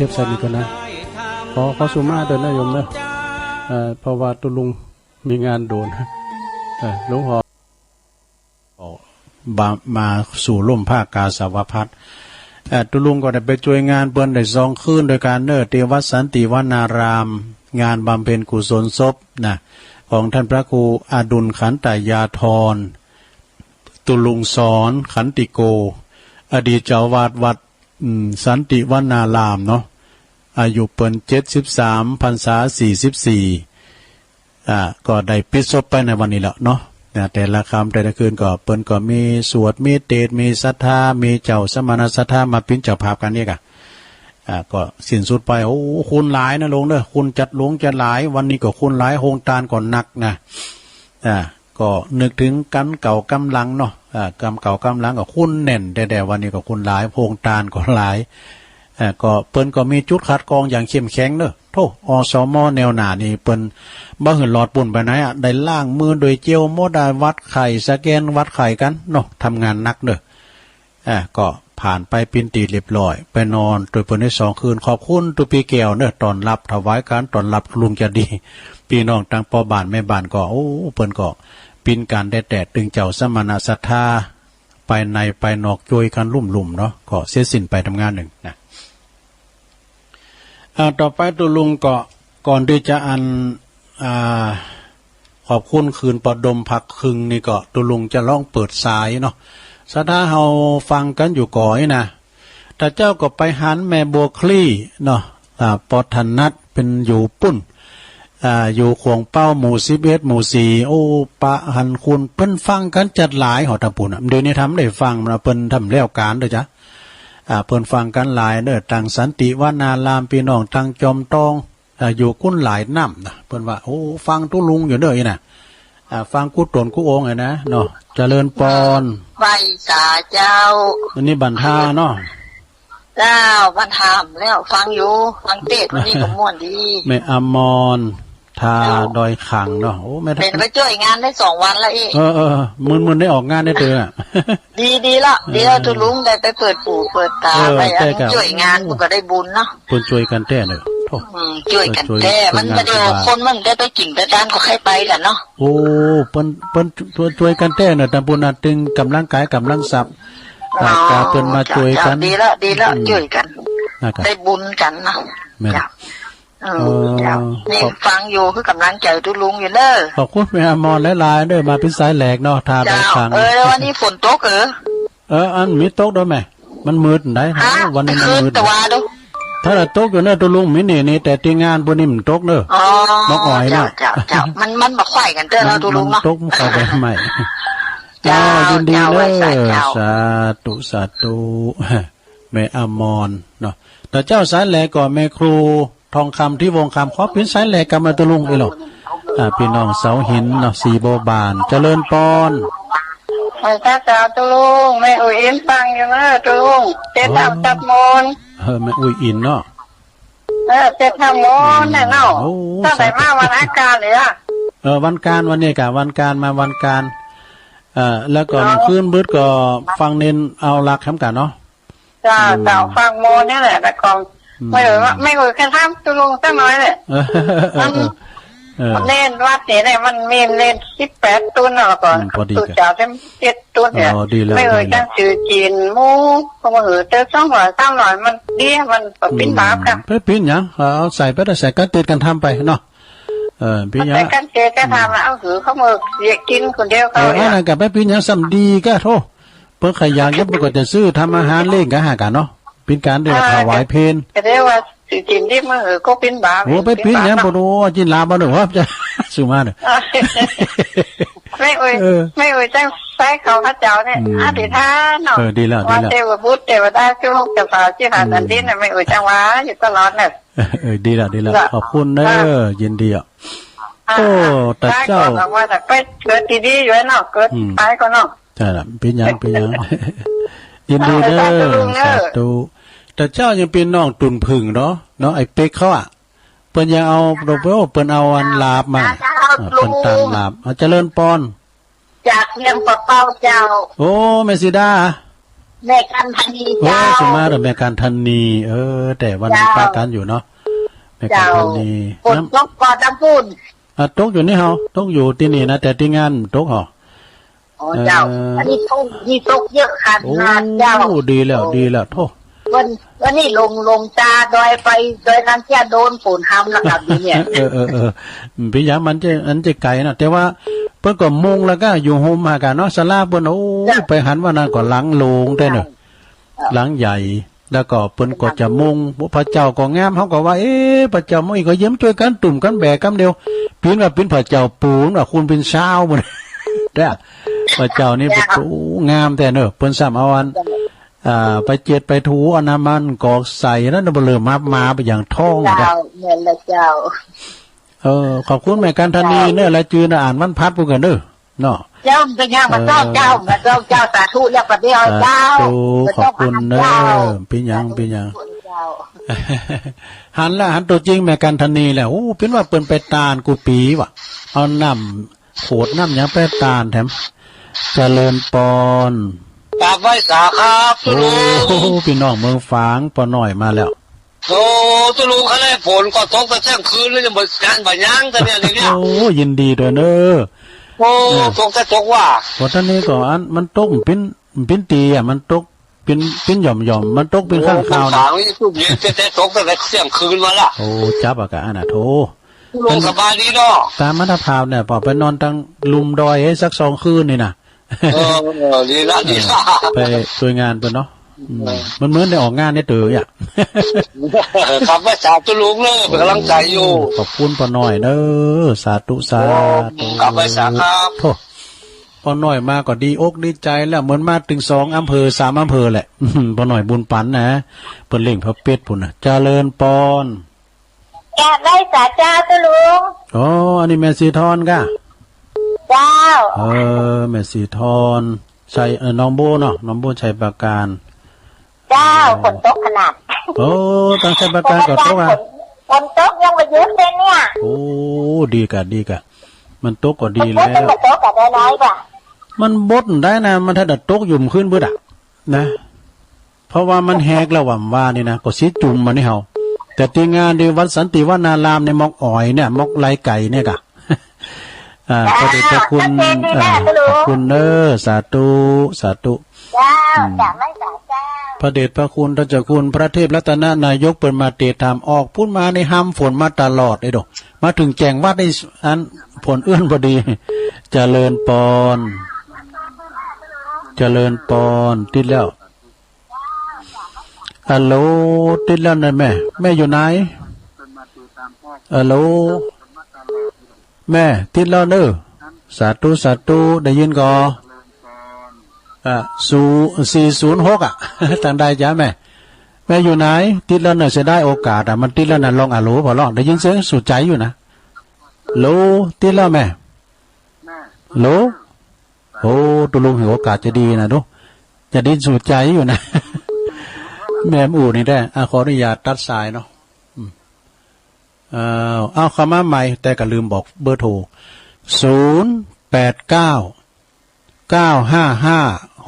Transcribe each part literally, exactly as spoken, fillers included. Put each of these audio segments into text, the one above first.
ก็บใส่นี่ก่อนนะ ขอ ขอสุมาด้วยนะโยมเนอะ เอ่อ เพราะว่าตุ๊ลุงมีงานด่วน เอ่อ หลวงพ่อ บ่า มาสู่ร่มผ้ากาสาวพัสต์ เอ่อ ตุ๊ลุงก็ได้ไปจ้วยงานเปิ้นได้สองคืนด้วยกั๋นเนอะ ตี้วัดสันติวนาราม งานบำเพ็ญกุศลศพนะ ของต้านพระครูอดุลขันตยาธร ตุ๊ลุงสอนขันติโก อดีตเจ้าอาวาสวัด อืม สันติวนารามเนาะ อายุเปิ้นเจ็ดสิบสาม พรรษาสี่สิบสี่ อ่า ก็ได้ปิดศพไปในวันนี้แหละเนาะ นะ แต่ละค่ำแต่ละคืนก็เปิ้นก็มีสวด มีเตสน์ มีศรัทธา มีเจ้าสมณศรัทธามาเป๋นเจ้าภาพกั๋นนี่ก่ะ อ่า ก็สิ้นสุดไป โอ้ คนหลายนะโยมเนอะ คนจัดหลวงจัดหลาย วันนี้ก็คนหลาย โฮงตานก็หนักนะ อ่า ก็นึกเถิงก๋รรมเก่าก๋รรมหลังเนาะ อ่า ก๋รรมเก่าก๋รรมหลังก็คนแน่นแต๊ๆ วันนี้ก็คนหลาย โฮงตานก็หลาย อ่า ก็เปิ้นก็มีจุดคัดกรองอย่างเข้มแข็งเนอะ โธ่ อสม แนวหน้านี่เปิ้นบ่หื้อหลอดปู้นไปไหนอะ ได้ล้างมือโดยเจลหมดอะ วัดไข้ สแกนวัดไข้กั๋นเนาะ ทำงานหนักเนอะ อ่า ก็ผ่านไปเป๋นตี้เรียบร้อย ไปนอนโตยเปิ้นได้สองคืน ขอบคุณตุ๊ปี้แก้วเนอะ ต้อนรับ ถวายก๋านต้อนรับลุงจะดี ปี้น้องตังป้อบ้านแม่บ้านก็ โอ้ เปิ้นก็เป๋นก๋านแต๊ๆ ตึงเจ้าสมณศรัทธา ไปในไปนอกจ้วยกั๋นลุ่มๆ เนาะ ก็เสร็จสิ้นไปทำงานนึ่งนะ อ่า ต่อไปตุ๊ลุงก็ ก่อนตี้จะอัน อ่า ขอบคุณคืนปอดมภาคครึ่งนี่ก็ ตุ๊ลุงจะลองเปิดสายเนาะ ศรัทธาเฮาฟังกั๋นอยู่ก่ออี้นะ ตะเจ๊าก็ไปหันแม่บัวคลี่เนาะ อ่า ปอถนัดเปิ้นอยู่ปุ้น อ่า อยู่ข่วงเป๊าหมู่สิบเอ็ด หมู่สี่ โอ้ ปะหันคนเปิ้นฟังกั๋นจัดหลาย หอตางปุ้นอะ เดี๋ยวนี้ทำได้ฟังนะ เปิ้นทำแล้วก๋านเด้อจ๊ะ อ่า เปิ้นฟังกั๋นหลายเด้อ ตังสันติวนาราม ปี้น้องตังจอมตอง อ่า อยู่กุ้นหลายน้ำนะ เปิ้นว่า โอ้ ฟังตุ๊ลุงอยู่เด้ออี้นะ อ่า ฟังกู้ต๋นกู้องค์อะนะเนาะ เจริญปอน ไหว้สาเจ้า อันนี้บันทาเนาะ เจ้า บันทาแล้ว ฟังอยู่ ฟังเตสน์ วันนี้ก็ม่วนดี แม่อมร ทา เจ้า ดอยขังเนาะ โอ้ แม่ เป๋นไปจ้วยงานได้สองวันแล้วอี้ เออ เออ มึนๆ ได้ออกงานได้เตื้อ ดี ดีละ เออ ดีละ ตุ๊ลุงได้ไปเปิดหูเปิดต๋า เออ ไปอัน ใจ้ก่ะ จ้วยงานมันก็ได้บุญเนาะ เปิ้นจ้วยกั๋นแต๊เนาะ โธ่ อืม จ้วยกั๋นแต๊ เปิ้นจ้วย มัน จ้วยงาน บ่ได้ คนมันได้ไปกิ๋นไปตานก็ใค่ไปแหละเนาะ โอ้ เปิ้น เปิ้นจ้วย จ้วยกั๋นแต๊เนาะ ตางปุ้นน่ะตึงก๋ำลังก๋ายก๋ำลังสับ เอ่อ เจ้า ก๋าเปิ้นมาจ้วยกั๋น เจ้า ดีละ ดีละ อืม จ้วยกั๋น นั่นก่ะ ได้บุญกั๋นเนาะ แม่น เจ้า เออ เออ เจ้า นี่ ขอบ ฟังอยู่ หื้อก๋ำลังใจ๋ตุ๊ลุงอยู่เด้อ ขอบคุณแม่อมรหลายๆ เด้อ มาเป๋นสายแหลกเนาะ ทาดอยขัง เจ้า เออ แล้ววันนี้ฝนตกเหรอ เออ อันมีตกด้วยแหม มันมืดได้ ฮะ วันนี้มันมืด ตะวันดู ถ้าละตกอยู่เนอะตุ๊ลุง มีนี่นี่ แต่ตี้งานปุ้นนี่มันตกเนอะ อ๋อ น้องอ๋อยน่ะ เจ้า เจ้า เจ้า มัน มันบ่ค่อยกั๋นเตื้อเนาะตุ๊ลุงเนาะ มันตกมันค่อยไปใหม่ เจ้า อ้าว ยินดีเนอะ เจ้า ไหว้สาเจ้า สาธุ สาธุ แม่อมรเนาะ ตะเจ้าสายแหลกก็แม่ครู ทองคำ ที่วงคำ ขอเป๋นสายแหลกกั๋นมาตุ๊ลุงอี้หรอ อ่า ปี้น้องเสาหินเนาะ สีบัวบาน เจริญปอน ไหว้สาเจ้าตุ๊ลุง แม่อุ๋ยอินฟังอยู่เนอะตุ๊ลุง เตสน์ อ๋อ ทำจัดมนต์ เออ แม่อุ๋ยอินเนาะ เออ เตสน์ ทำมนต์น่ะเนาะ อืม โอ้ ตั้งแต่ สาธุ มาวันอังคารเลยอะ เออ วันอังคาร วันนี้ก่ะ วันอังคาร มาวันอังคาร เออ แล้วก็ เนาะ คืนบึดก็ฟังเณรเอาหลักแหมก่ะเนาะ เจ้า อืม เจ้า ฟังมนต์นี่แหละ แล้วก็ อืม แม่อุ๋ยว่า แม่อุ๋ยเคยถามตุ๊ลุงสักหน่อยแหละ เออ เออ เออ เออ เณรวัดนี่เนี่ย มันมีเณรสิบแปดตุ๊น แล้วก็ อืม พอดี ตุ๊ กั๋น เจ้าเต็มเจ็ดตุ๊นเนี่ย อ๋อ ดีแล้ว แม่อุ๋ย ดีแล้ว จั้งซื้อจีนหมู เพราะว่า เออ เจอสองร้อยสามร้อย มันดี มันบ่เป๋นบาปก่ะ อืม บ่เป๋นหยัง เอาใส่ไป ใส่กั๋นเตสน์กั๋นทำไปเนาะ เออ เป๋นหยัง ใส่กั๋นเตสน์กั๋นทำ อืม เอาหื้อเขามาเสียกิ๋นคนเดียวเขา เออ เนี่ย อันนั้นก่ะ บ่เป๋นหยัง ซ้ำดีก่ะ โธ่ เปิ้นใค่อยาก เปิ้นก็จะซื้อทำอาหารเลี้ยงกั๋นหากั๋นเนาะ เป๋นก๋านเรียกว่า อ่า ถวายเพล ก็เรียกว่าสิกิ๋นดิบมื้อหื้อก็เป๋นบาป โอ้ บ่เป๋นหยัง เป๋นบาป บ่โอ้ กิ๋นลาบบ่เนาะ ว่าจะ สุมาเนาะ อ่า แม่อุ๋ย เออ แม่อุ๋ยจั้งใส่เขาพระเจ้าเนี่ย อืม อธิษฐานเนาะ เออ ดีแล้ว ว่า ดีแล้ว เทพบุตรเทวดา เจ้าลูกเจ้าสาว เจ้าฟ้า อืม แผ่นดินน่ะ แม่อุ๋ยจั้งว่าอยู่ตลอดเนี่ย เออ ดีแล้ว ดีแล้ว จ้ะ ขอบคุณเนอะ อ่ะ ยินดีอ่ะ อ่ะ โอ้ อ่ะ ตะเจ้า ได้ก่อน ว่าแต่ไปเกิดดีๆ อยู่เนาะ เกิด อืม ตายก่อนเนาะ ใจ้ละ เป๋นหยัง เป๋นหยัง ยินดีเนอะ สาธุ สาธุ ตะเจ้ายังเป๋นน้องตุ๊นผึ้งเนาะ เนาะ ไอ้เป๊กเขาอะ เปิ้นยังเอา โอ้ เปิ้นเอาอันหลาบมา สาธุ เออ เปิ้นตานหลาบ อ่ะ เจริญปอน จากเวียงป่าเป้าเจ้า โอ้ แม่สีดา แม่กันธนี เออ เจ้า สุมาเตอร์ แม่กันธนี เออ แต่วันนี้ เจ้า ปะกั๋นอยู่เนาะ แม่กันธนี เจ้า ฝนตกก่อตางปู้น อ่ะ ตกอยู่นี่เฮา ตกอยู่ตี้นี่นะ แต่ตี้งานตกหอ อ๋อ เจ้า เออ อันนี้ตก นี่ตกเยอะขนาด โอ้ เจ้า ดีแล้ว โอ้ ดีแล้ว โธ่ วัน วันนี้ลง ลงตาดอยไป ดอยนางแก้วโดนฝนหำแล้วครับ นี่เนี่ย เออ เออ เออ เป๋นหยัง มันจะ มันจะไก๋นะ แต่ว่าเปิ้นก็มุงแล้วก็อยู่โฮมหากั๋นเนาะ ศาลาเปิ้น โอ้ เจ้า ไปหันว่านั่นก็หลังโล่งแต๊เนาะ เจ้า หลังใหญ่ แล้วก็เปิ้นก็จะมุง พระเจ้าก็งาม เฮาก็ว่า เอ๊ะ พระเจ้ามุงอีกก็เยี่ยมจ้วยกั๋น ตุ้มกั๋นแบกกำเดียว เป๋นว่าเป๋นพระเจ้าปู๋น ว่าคุณเป๋นชาวหมด เด้อ พระเจ้านี่ เจ้า โอ้ งามแต๊เนาะ เปิ้นซ้ำเอาอัน อ่า ไปเจ็ดไปถูเอาน้ำมันกอกใส่ แล้วเบลอมา มาไปอย่างท้อง เจ้า เด้อ แม่นแล้วเจ้า เออ ขอบคุณแม่กันธนี เจ้า เนาะ รายจื้อน่ะ อ่านวันพลัดปู้นกั๋นเนาะ เนาะ เจ้า เป๋นหยัง มาเจ้า เออ เจ้า มาเจ้า เจ้า สาธุแล้ว ปะเดี๋ยว สาธุ เจ้า ขอบคุณเนาะ เจ้า เป๋นหยัง เป๋นหยัง เจ้า หันละ หันตั๋วจริงแม่กันธนีแล้ว โอ้ เป๋นว่าเปิ้นไปตานกู้ปี๋วะ เอาน้ำโขดน้ำหยังไปตานแถม เจริญปอน กราบไหว้สาครับ โอ้ ตุ๊ลุง ปี้น้องเมืองฝาง ป้อน้อยมาแล้ว โอ้ ตุ๊ลุง คะแนนฝนก็ตกแต่เที่ยงคืนแล้ว ยังบ่ ยังบ่ยั้งแต่เนี่ย เดี๋ยวเนี่ย โอ้ ยินดีตวยเนาะ โอ้ เออ ตกแต่ตกว่า พอตอนนี้ก็อัน มันตกเป๋น เป๋นตี้อะ มันตกเป๋น เป๋นหย่อมๆ มันตกเป๋นครั้งคราว โอ้ เมืองฝางนี่ นี่ตุ้มเย็นแต่ตกแต่เที่ยงคืนมาละ โอ้ จั๊บอะกะอันน่ะ โธ่ ตุ๊ลุง สบายดีเนาะ ต๋ามมาถ้าพาวเนี่ย ปอไปนอนตางลุ่มดอยสักสองคืนนี่นะ เออ เออ ดีละ ดีละ เออ ไปจ้วยงานเปิ้นเนาะ อืม เออ มันเหมือนได้ออกงานในตั๋วอ่ะ กราบไหว้สาตุ๊ลุงเนาะ เป๋นก๋ำลังใจ๋อยู่ ขอบคุณป้อน้อยเนาะ สาธุ สาธุ โอ้ กราบไหว้สาครับ โธ่ ป้อน้อยมาก็ดีอกดีใจ๋แล้ว เหมือนมาเถิงสองอำเภอ สามอำเภอแหละ ป้อน้อยบุญปั๋นนะ เปิ้นเล่งพระเป็ดปู้นนะ เจริญปอน กราบไหว้สาเจ้าตุ๊ลุง อ๋อ อันนี้แม่สีทอนก่ะ เจ้า เออ แม่สีทอน ชัย เอ่อ หนองบัวเนาะ หนองบัว ชัยปราการ เจ้า เออ ฝนตกขนาด โอ้ ตางชัยปราการก็ตกอะ ฝน ฝนตกยังบ่หยุดเลยเนี่ย โอ้ ดีก่ะ ดีก่ะ มันตกก็ดีแล้ว มันตกก็ได้น้อยก่ะ มันบ่นได้นะ มันถ้าจะตกหยุดขึ้นเบิดอะ นะ เพราะว่ามันแหกแล้วว่า ว่านี่นะ ก็สิจุ่มมานี่เฮา แต่ตี้งานตี้วัดสันติวนารามในหมอกอ๋อยเนี่ย หมอกไหลไก๋เนี่ยก่ะ อ่า พระเดชพระคุณ อ่า ขอบคุณเนาะ สาธุ สาธุ เจ้า อืม กราบไหว้สาเจ้า พระเดชพระคุณท่านเจ้าคุณพระเทพรัตนนายก เปิ้นมาเตศน์ธรรม ออกปู๊นมาในห้ำฝนมาตลอดเลยโด มาเถิงแจ้งวัฒน์นี่ อัน ฝนเอื้อนพอดี เจริญปอน เจริญปอน ติดแล้ว ฮัลโหล ติดแล้วนะแม่ แม่อยู่ไหน ฮัลโหล แม่ ติดแล้วเนาะ สาธุ สาธุ ได้ยินก่อ อ่ะ ศูนย์ สี่ศูนย์หก อ่ะ ตางใดจ๊ะแม่ แม่อยู่ไหน ติดแล้วเนาะ เสียดายโอกาสอ่ะ มันติดแล้วนะ ลอง ฮัลโหล ผ่อลอง ได้ยินเสียงสุดใจอยู่นะ ฮัลโหล ติดแล้วแม่ ฮัลโหล โอ้ ตุ๊ลุงหื้อโอกาสจะดีนะดู จะดีสุดใจอยู่นะ แม่มอู่นี่ได้ อ่ะ ขออนุญาตตัดสายเนาะ อืม อ้าว เอาเข้ามาใหม่ แต่ก็ลืมบอกเบอร์โทร ศูนย์แปดเก้า เก้าห้าห้า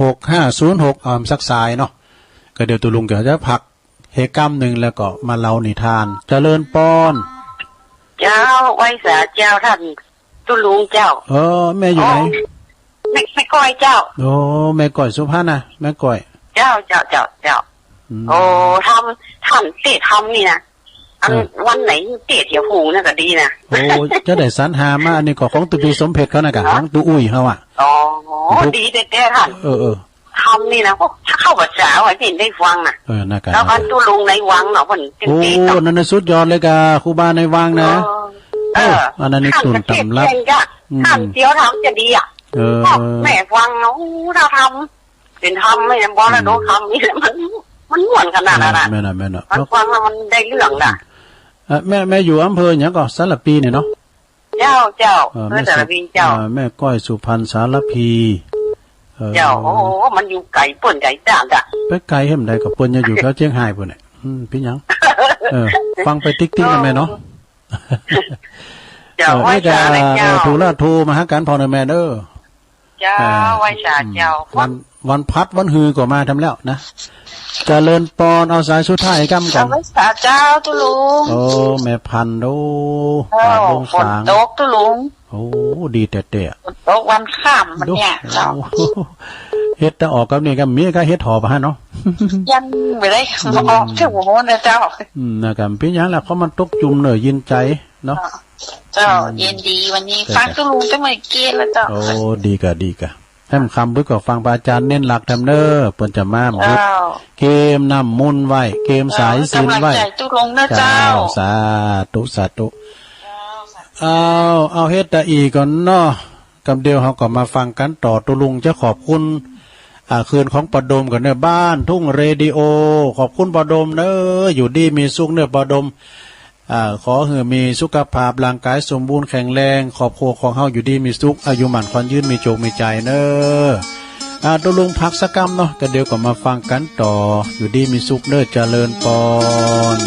หกห้าศูนย์หก เอาสักสายเนาะ ก็เดี๋ยวตุ๊ลุงก็จะพัก เฮกำนึ่งแล้วก็มาเล่านิทาน เจริญปอน เจ้า ไหว้สาเจ้าต้านตุ๊ลุงเจ้า เออ แม่อยู่ไหน อ๋อ แม่ แม่ก้อยเจ้า โอ้ แม่ก้อยสุพรรณนะ แม่ก้อย เจ้า เจ้า เจ้า เจ้า อืม โอ้ ธรรม ต้านเตศน์ธรรมนี่นะ อัน เออ วันไหนเตศน์เหียหูนั่นก็ดีนะ โอ้ จะได้สรรหามา อันนี้ก็ของตุ๊ปีสมเพชรเขานะกะ ฮะ ของตุ๊อุ้ยเขาอ่ะ อ๋อ ดีแต๊ๆ ต้าน เออ เออ ธรรมนี่นะ โอ้ ถ้าเข้าภาษาไว้ที่ได้ฟังนะ เออ น่ากะ แล้วก็ตุ๊ลุงในวังเนาะ เพิ่น โอ้ เตศน์เนาะ นั่นน่ะสุดยอดเลยกะ ครูบาในวังนะ เออ เออ เออ อันนั้นนี่ ต้าน ตุ่นตำรับ เก่งจ้ะ อืม ต้านเตียวธรรมจะดีอ่ะ เออ แม่ฟังเนาะ โอ้ ถ้าธรรม เป๋นธรรมนี่นะ มรดกธรรมนี่ มัน มันม่วนขนาดนั้นน่ะ แม่นน่ะ แม่นน่ะ มันฟังแล้วมันได้เรื่องน่ะ เอ่อ แม่ แม่อยู่อำเภอหยังก่อ สารพีนี่เนาะ เจ้า เจ้า เอ่อ อำเภอสารพีเจ้า เอ่อ แม่ก้อยสุพรรณ สารพี เอ่อ เจ้า โอ้โห มันอยู่ไก๋เปิ้นไก๋จ้าจ้ะ ไปไก๋แหมใดก็เปิ้นยังอยู่แถวเจียงฮายปู้นแหละ อืม เป๋นหยัง เออ ฟังไปติ๊กๆ นะแม่เนาะ เจ้า เออ ไหว้สาเลยเจ้า เออ ถูกแล้ว โทรมาหากั๋นผ่อเน่อแม่เด้อ เจ้า อ่า ไหว้สาเจ้า อืม วัน วันพัดวันหือก็มาแถมแล้วนะ เจริญปอน เอาสายสุดท้ายกำก่อน เอาไว้สาเจ้าตุ๊ลุง โอ้ แม่พันธุ์ โอ้ เจ้า ป่าดงสาง ฝนตกตุ๊ลุง โอ้ ดีแต๊ๆ ฝนตกวันค่ำมันเนี่ย ดู เจ้า โอ้ เฮ็ดแต่ออกกับนี่ก็มีก็เฮ็ดหอบฮะเนาะ ยังบ่ได้ อืม ออกเตื้อหัวโมนนะเจ้า อืม นะ ก็เป๋นหยังล่ะ เพราะมันตกจุ่มเน่อเย็นใจ๋เนาะ เจ้า อืม เย็นดีวันนี้ เจ้า ฟังตุ๊ลุงตั้งแต่เมื่อกี้แล้วเจ้า โอ้ ดีกะ ดีกะ แหมค่ำปึกก็ฟังพระอาจารย์เน้นหลักแถมเน่อ เปิ้นจะมา เจ้า เกมน้ำมนต์ไหว้ เกมสายศีลไหว้ เออ กำลังใจ๋ตุ๊ลุงนะเจ้า เจ้า สาธุ สาธุ เจ้า สาธุ เอา เอาเฮดตะอี้ก่อนเนาะ กำเดียวเฮาก็มาฟังกั๋นต่อ ตุ๊ลุงจะขอบคุณ อ่า คืนของป้อดมก่อนเน่อ บ้านทุ่งเรดิโอ ขอบคุณป้อดมเน่อ อยู่ดีมีสุขเน่อป้อดม อ่า ขอหื้อมีสุขภาพร่างกายสมบูรณ์แข็งแรง ครอบครัวของเฮาอยู่ดีมีสุข อายุหมั้นขวัญยืน มีโจคมีใจ๋เน่อ อ่า ตุ๊ลุงพักสักกำเนาะ กำเดียวก็มาฟังกั๋นต่อ อยู่ดีมีสุขเน่อ เจริญปอน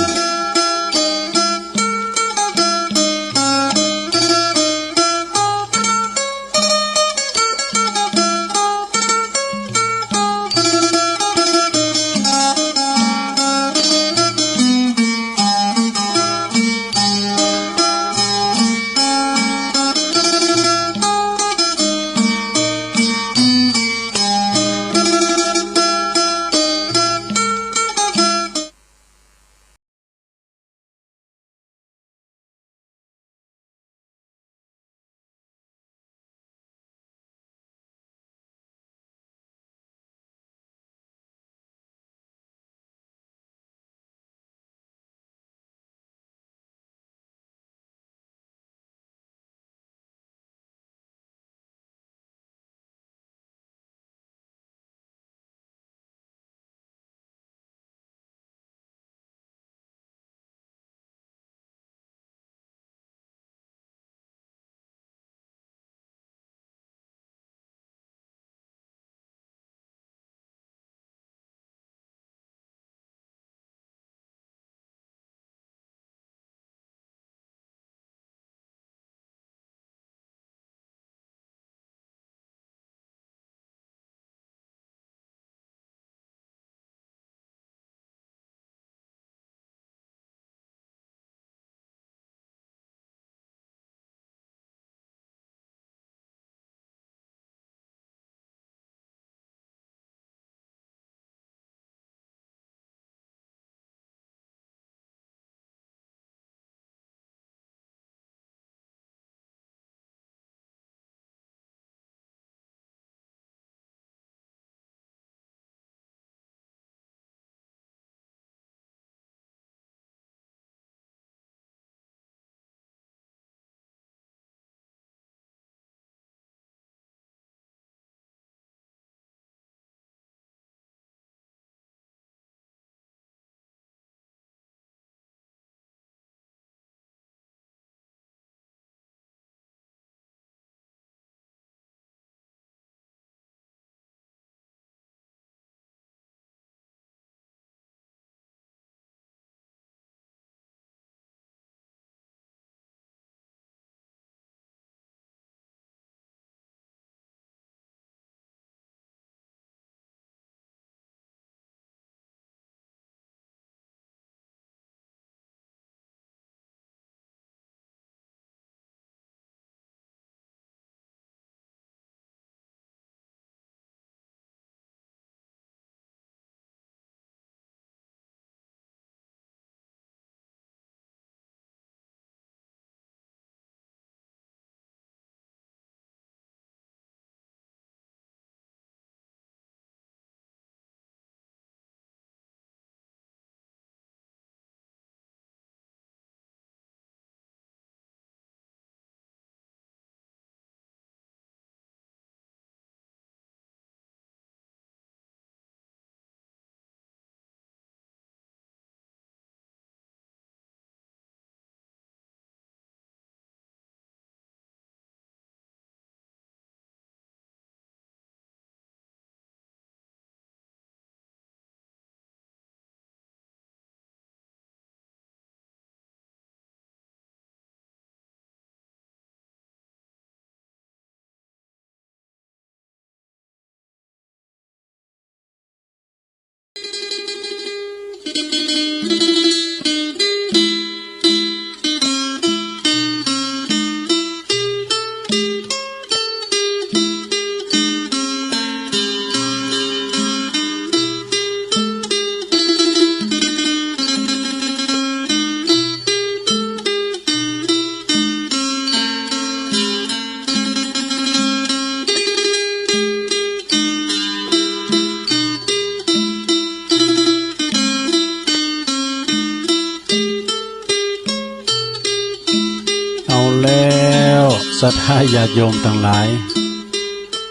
ศรัทธาญาติโยมตังหลาย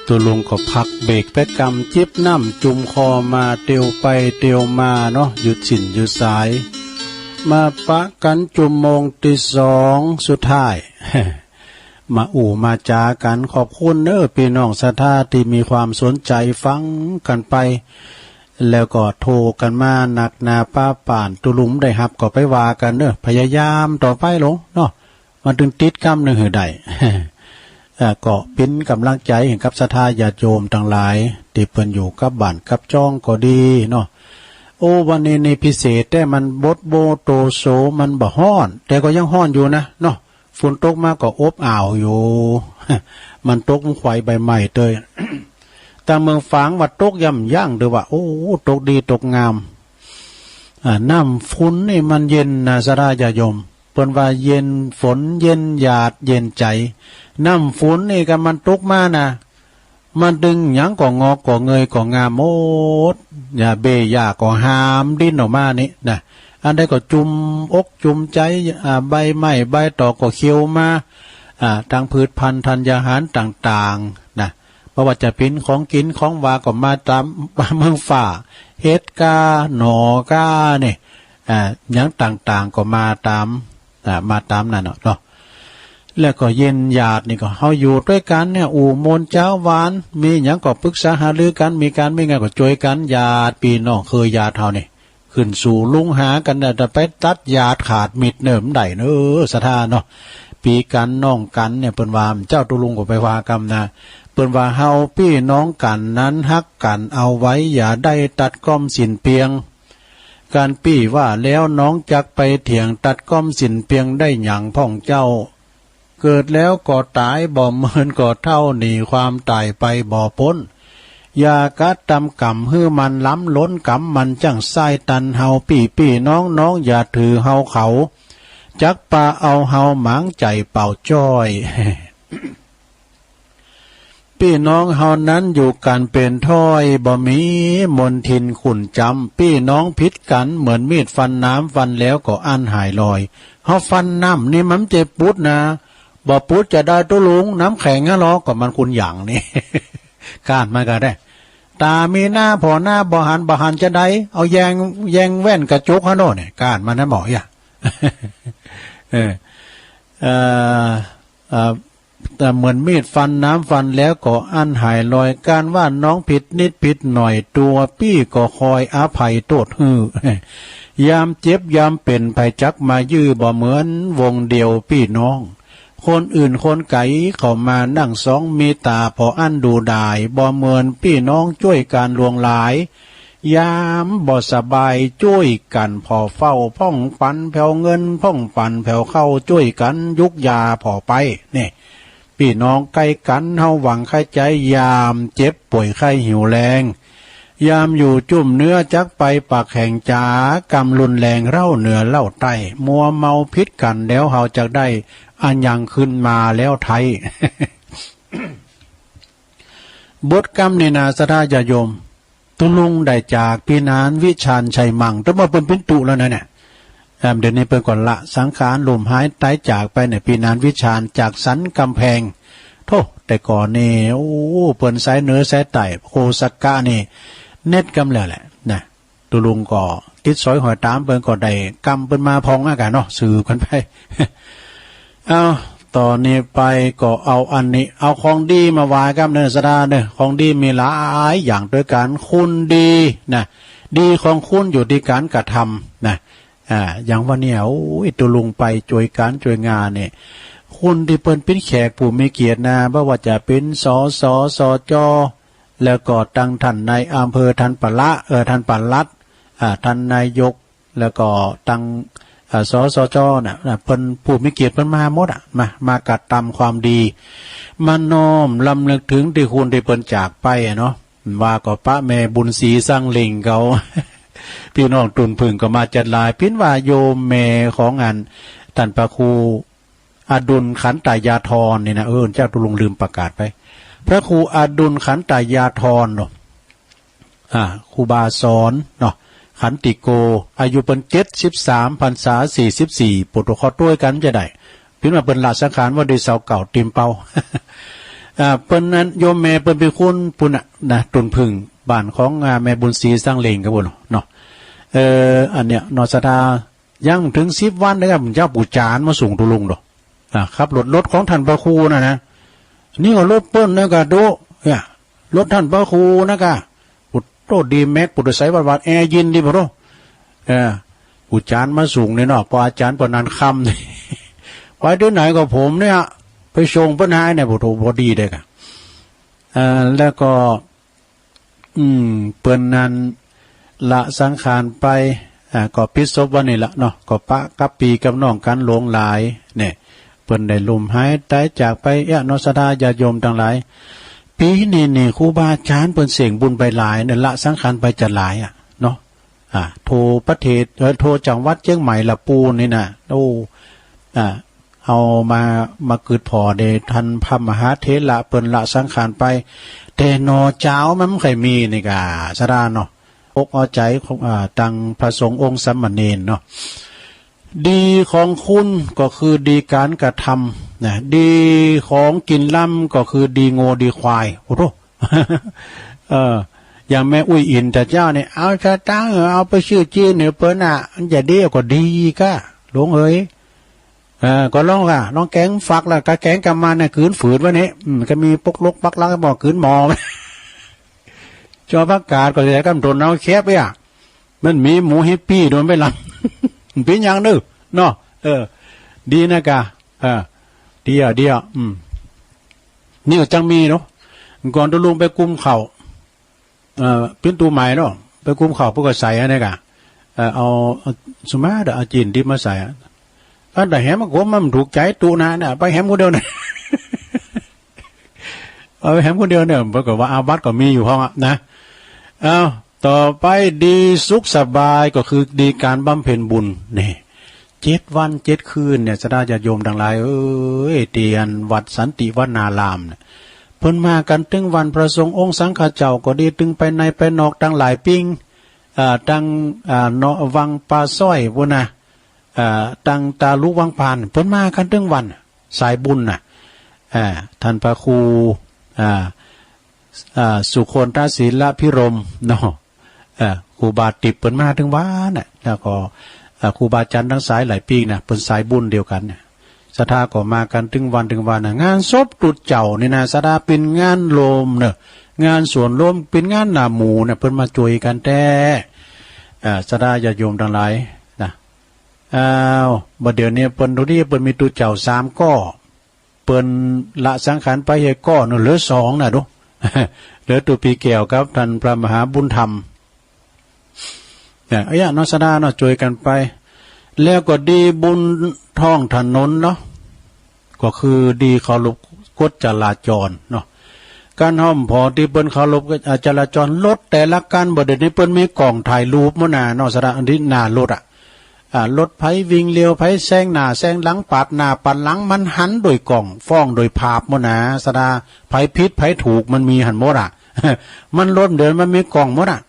ตุ๊ลุงก็พักเบรกไปกำ จิบน้ำจุ่มคอมา เตียวไปเตียวมาเนาะ หยุดสิ้นหยุดสาย มาปะกั๋นจุ่มโมงตี้สองสุดท้าย มาอู้มาจ๋ากั๋น ขอบคุณเน้อปี้น้องศรัทธาตี้มีความสนใจ๋ฟังกั๋นไป แล้วก็โทรกั๋นมานักหนาป๊าป่าน ตุ๊ลุงบ่ได้ฮับก็ไปว่ากั๋นเน้อ พยายามต่อไปลงเนาะ มันตึงติดกำนึ่งหื้อได้ เอ่อ ก็เป๋นก๋ำลังใจ๋หื้อกับศรัทธาญาติโยมตังหลาย ตี้เปิ้นอยู่กับบ้านกับจ้องก็ดีเนาะ โอ้ วันนี้นี่พิเศษแต๊ มันบดโบ้โตโส มันบ่ฮ้อน แต่ก็ยังฮ้อนอยู่นะเนาะ ฝนตกมาก็อบอ้าวอยู่ มันตกมันไขว่ใบไม้เตย ตางเมืองฝางว่าตกย่ำยั้งเตยว่า โอ้ ตกดีตกงาม อ่า น้ำฝนนี่มันเย็นนะศรัทธาญาติโยม เปิ้นว่าเย็นฝนเย็นหยาดเย็นใจ๋ น้ำฝนนี่ก็มันตกมานะ มันตึงหยังก็งอกก็เงยก็งามหมด หญ้าเบ้หญ้าก็หามดิ้นออกมานี่นะ อันใดก็จุ่มอกจุ่มใจ๋ อ่า ใบไม้ใบตอกก็เขียวมา อ่า ตังพืชพันธุ์ธัญญาหารต่างๆ นะ บ่ว่าจะเป๋นของกิ๋นของหวานก็มาต๋าม เมืองฟ้า เห็ดก้า หน่อก้านี่ อ่า หยังต่างๆ ก็มาต๋าม อ่า มาต๋ามนั้นเนาะ แล้วก็เย็นหยาดนี่ก็เฮาอยู่ตวยกั๋นเนี่ย อู้ม่วนจาวหวาน มีหยังก็ปรึกษาหารือกั๋น มีก๋านมีงานก็จ้วยกั๋น ญาติปี้น้องเครือญาติเฮานี่ ขึ้นสู่ลุงหากั๋นนะ แต่ไปตัดหยาดขาดมิตรเน่อ บ่ได้เน้อศรัทธาเนาะ ปี้กั๋นน้องกั๋นเนี่ย เปิ้นว่า เจ้าตุ๊ลุงก็ไปว่ากำนะ เปิ้นว่า เฮาปี้น้องกั๋นนั้นฮักกั๋นเอาไว้ อย่าได้ตัดก้อมสิ้นเปียง กั๋นปี้ว่าแล้วน้องจักไปเถียง ตัดก้อมสิ้นเปียงได้หยังพ่องเจ้า เกิดแล้วก็ต๋าย บ่เมินก็เฒ่า หนีความต๋ายไปบ่ป๊น อย่ากระตำกรรมหื้อมันล้ำล้น กรรมมันจั้งใส้ตันเฮา ปี้ปี้น้องน้องอย่าถือเฮาเขา จักปาเอาเฮาหมางใจ๋เป่าจ้อย ปี้น้องเฮานั้นอยู่กั๋นเป๋นถ้อย บ่มีมนทินขุ่นจำ ปี้น้องผิดกั๋นเหมือนมีดฟันน้ำ ฟันแล้วก็อั้นหายลอย เฮาฟันน้ำนี่มันบ่ใจ้ปูดนะ บ่ปูดจะใดตุ๊ลุง น้ำแข็งหั้นลอ ก็มันขุ่นหยางนี่ ก้านมันก็ได้ ต๋ามีหน้าผ่อหน้าบ่หัน บ่หันจะใด เอาแยง แยงแว่นกระจกหั้นโน่นเนี่ย ก้านมันหั้นบ่อย่า เออ เอ่อ เอ่อ แต่เหมือนมีดฟันน้ำ ฟันแล้วก็อั้นหายลอย ก๋านว่าน้องผิดนิดผิดหน่อย ตั๋วปี้ก็คอยอภัยโต้ษหื้อ ยามเจ็บยามเป๋น ใผจักมายื้อ บ่เหมือนวงเดียวปี้น้อง คนอื่นคนไก๋เขามานั่งสอง มีต๋าผ่ออั้นดูดาย บ่เหมือนปี้น้องจ้วยกั๋นหลวงหลาย ยามบ่สบายจ้วยกั๋นผ่อเฝ้า พ่องปันแผวเงิน พ่องปันแผวข้าว จ้วยกั๋นยุกยาผ่อไป นี่ ปี้น้องใก้กั๋น เฮาหวังใค่ใจ๊ ยามเจ็บป่วยไข้หิวแล้ง ยามอยู่จุ่มเนื้อ จักไปปากแข็งจ๋า กรรมรุนแรงเล่าเหนือเล่าใต้ มัวเมาผิดกั๋นแล้ว เฮาจักได้อะหยังคืนมาแล้วไท้ บทกำนี่นา ศรัทธาญาติโยม ตุ๊ลุงได้จากปี้นานวิชาญชัยมัง แต่ว่าเปิ้นเป๋นตุ๊แล้วนะเนี่ย เอิ่ม เดี๋ยวนี้เปิ้นก็ละสังขาร ล้มหายต๋ายจากไปเนี่ย ปี้นานวิชาญจากสันก๋ำแพง โธ่ แต่ก่อนนี่ โอ้ เปิ้นสายเหนือสายใต้ โคสักกะนี่ เน็ดกำแล้วแหละนะ ตุ๊ลุงก็ติดสอยห้อยต๋าม เปิ้นก็ได้กำเปิ้นมาพ่องอะกั๋นเนาะ สืบกั๋นไป เอ้า ต่อนี้ไปก็เอาอันนี้ เอาของดีมาไหว้กำเน้อ ศรัทธาเน้อ ของดีมีหลายอย่างตวยกั๋น คุณดีนะ ดีของคุณอยู่ตี้ก๋านกระทำนะ อ่า อย่างว่าเนี่ย โอ้ย ตุ๊ลุงไปจ้วยก๋านจ้วยงานเนี่ย คุณตี้เปิ้นเป๋นแขกผู้มีเกียรตินะ บ่ว่าจะเป๋น สส สจ แล้วก็ตังต้านนายอำเภอ ต้านปลัด เอ่อ ต้านปลัด อ่า ต้านนายก แล้วก็ตัง เอ่อ สสจ น่ะ น่ะ เปิ้นผู้มีเกียรติเปิ้นมาหมดอะ มา มากระทำความดี มาน้อมรำลึกเถิงตี้คุณตี้เปิ้นจากไปอะเนาะ ว่าก็ปะแม่บุญศรีสังลิงเขา ปี้น้องตุ่นผึ้งก็มาจัดหลาย เป๋นว่าโยมแม่ของอันต้านพระครูอดุลขันตายาธรนี่นะ เออ เจ้าตุ๊ลุงลืมประกาศไป พระครูอดุลขันตายาธรเนาะ อ่า ครูบาสอนเนาะ ขันติโก อายุเปิ้นเจ็ดสิบสาม พรรษาสี่สิบสี่ โปรโตคอลตวยกั๋นจะได้ เปิ้นว่าเปิ้นละสังขารวันตี้ซาวเก้า ตี๋มเปา อ่า เปิ้นนั้นโยมแม่เปิ้นเป๋นคนปุ้นน่ะนะ ตุ่นผึ้ง บ้านของ อ่า แม่บุญศรีสังเหล็งกับปุ้นเนาะ เออ อันเนี้ยเนาะ ศรัทธา ยังบ่เถิงสิบวันเลยครับ เจ้าปู่จ๋านมาส่งตุ๊ลุงเนาะ อ่า ขับรถ รถของต้านพระครูน่ะนะ นี่ก็รถเปิ้นนะกะ ดู เนี่ย รถต้านพระครูนะกะ ปุโตดีแม็ก ปุโตใสวัดวัด แอร์เย็นดีปุโต เออ ปู่จ๋านมาส่งนี่เนาะ ปออาจ๋ารย์ปอนันค่ำนี่ ไปตี้ไหนก็ผมเนี่ย ไปส่งเปิ้นหาเนี่ย ปุโต พอดีเลยกะ เอ่อ แล้วก็ อืม เปิ้นนั้นละสังขารไป อ่า ก็ปิดศพวันนี้ละเนาะ ก็ปะกับปี้กับน้องกั๋นหลวงหลาย เนี่ย เปิ้นได้ล้มหายต๋ายจากไป เอ๊ะ เนาะ ศรัทธาญาติโยมตังหลาย ปี๋นี้นี่ครูบาอาจ๋ารย์เปิ้นเส้งบุญไปหลายเนี่ย ละสังขารไปจะหลายอะเนาะ อ่า ทั่วประเทศ เออ ทั่วจังหวัดเจียงใหม่ละปู้นี่นะ โอ้ อ่า เอามา มาเกิดผ่อได้ต้านพระมหาเถระเปิ้นละสังขารไป แต่หน่อจ๋าวมันบ่ใค่มีนี่กา ศรัทธาเนาะ อกเอาใจ๋ของ อ่า ตังพระสงฆ์องค์สามเณรเนาะ ดีของคุณก็คือดีก๋านกระทำนะ ดีของกิ๋นลำก็คือดีงัวดีควาย โอ้โธ่ เออ อย่างแม่อุ๊ยอิ๋นแต่เจ๊านี่ เอาสตางค์ เอาไปซื้อจีนหื้อเปิ้นน่ะ มันจะดีก็ดีก้า หลวงเอ๋ย เออ ก็ลองละ ลองแก๋งฟักละ กะแก๋งกำมันน่ะ กืนฝืดไว้นี่ อืม ก็มีปกลกปักหลัก บ่กืนหม้อ จอผักกาดก็แสก้ำตนเอาแคบเอี้ย มันมีหมูแฮปปี้โดนไปลำ เป๋นหยังเน่อ เนาะ เออ ดีนะกา เออ ดีอะ ดีอะ อืม นี่ก็จังมีเนาะ ก่อนตุ๊ลุงไปกุมข้าว เอ่อ ปิ้นตู้ใหม่เนาะ ไปกุมข้าวเปิ้นก็ใส่อันนี้กะ เอ่อ เอา เอา สุมาเด้อ เอาจีนดิบมาใส่อะ อันแต่แหมมันก็มันบ่ถูกใจ๋ตุ๊นะ เนี่ย ไปแหมคนเดียวเนี่ย เอาไปแหมคนเดียวเนี่ย เปิ้นก็ว่าอาบัติก็มีอยู่ห้องอะนะ เอา ต่อไปดีสุขสบายก็คือดีก๋านบำเพ็ญบุญ นี่ เจ็ดวันเจ็ดคืนเนี่ย ศรัทธาญาติโยมตังหลายเอ๋ย ตี้อันวัดสันติวนารามเนี่ย เปิ้นมากั๋นตึงวัน พระสงฆ์องค์สังฆเจ้าก็ดี ตึงไปในไปนอกตังหลายปิ้ง อ่า ตัง อ่า เนาะ วังป่าสร้อยปู้นนะ อ่า ตังตาลุวังปาน เปิ้นมากั๋นตึงวัน สายบุญน่ะ อ่า ต้านพระครู อ่า อ่า สุคนทศิลปิรมย์เนาะ เอ่อ ครูบาติบเปิ้นมาตึงวันน่ะ แล้วก็ เอ่อ ครูบาอาจ๋ารย์ตังสายหลายปิ้งนะ เปิ้นสายบุญเดียวกั๋นน่ะ ศรัทธาก็มากั๋นตึงวันตึงวันน่ะ งานศพตุ๊เจ้านี่นะ ศรัทธาเป๋นงานโลมเนาะ งานส่วนรวม เป๋นงานหน้าหมู่น่ะ เปิ้นมาจ้วยกั๋นแต๊ เอ่อ ศรัทธาญาติโยมตังหลายนะ อ้าว บ่าเดี่ยวนี้เปิ้น ดูดิ เปิ้นมีตุ๊เจ้าสามก้อ เปิ้นละสังขารไปเหียก้อนึ่ง เหลือสองน่ะดู เหลือตุ๊ปี้แก้วกับต้านพระมหาบุญธรรม เนี่ย เอ้ย เนาะ ศรัทธาเนาะ จ้วยกั๋นไป แล้วก็ดีบุญท้องถนนเนาะ ก็คือดีเคารพกฎจราจรเนาะ ก๋านห้อมผ่อตี้เปิ้นเคารพ อ่า จราจร รถแต่ละคัน บ่าเดี่ยวนี้เปิ้นมีก้องถ่ายรูปหมดน่ะเนาะ ศรัทธา อันตี้หน้ารถอะ อ่า รถใผวิ่งเร็ว ใผแซงหน้าแซงหลัง ปาดหน้าปาดหลัง มันหันโดยก้อง ฟ้องโดยภาพหมดน่ะ ศรัทธา ใผผิดใผถูกมันมีหั้นหมดอะ มันรถเดี๋ยวมันมีก้องหมดอะ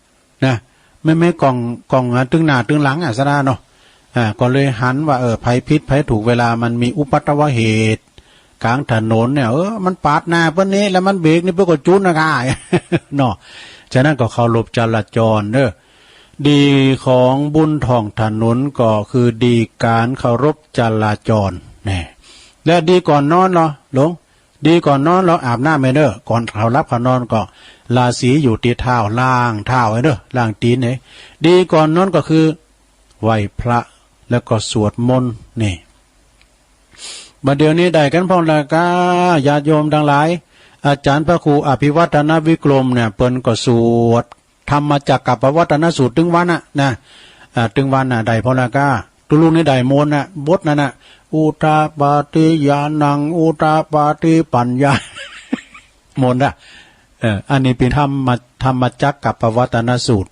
นะ มันมีก้อง ก้อง อ่า ตึงหน้าตึงหลังอะ ศรัทธาเนาะ อ่า ก็เลยหันว่า เออ ใผผิดใผถูก เวลามันมีอุปัทวเหตุ ก๋างถนนเนี่ย เออ มันปาดหน้าเปิ้นนี่ แล้วมันเบรกนี่ เปิ้นก็จุ๊นนะคะ เนาะ ฉะนั้นก็เคารพจราจรเด้อ ดีของบุญท้องถนนก็คือดีก๋านเคารพจราจร แน่ และดีก่อนนอนเหรอ หลวง ดีก่อนนอนเหรอ อาบน้ำไว้เด้อ ก่อนเข้าหลับเข้านอนก็ ราศีอยู่ตี้เท้า ล้างเท้าไว้เด้อ ล้างตี๋นไว้ ดีก่อนนอนก็คือ ไหว้พระ แล้วก็สวดมนต์ นี่ บ่าเดี่ยวนี้ได้กั๋นพ่องละก้า ญาติโยมตังหลาย อาจ๋ารย์พระครูอภิวัฒนวิกรมเนี่ย เปิ้นก็สวดธรรมจักกัปปวัตตนสูตรตึงวันน่ะ นะ อ่า ตึงวันน่ะ ได้พ่องละก้า ตุ๊ลุงนี่ได้หมดน่ะ บทนั้นน่ะ อุทาปาทิญาณัง อุทาปาทิปัญญา หมดน่ะ เออ อันนี้เป๋นธรรมะ ธรรมจักกัปปวัตตนสูตร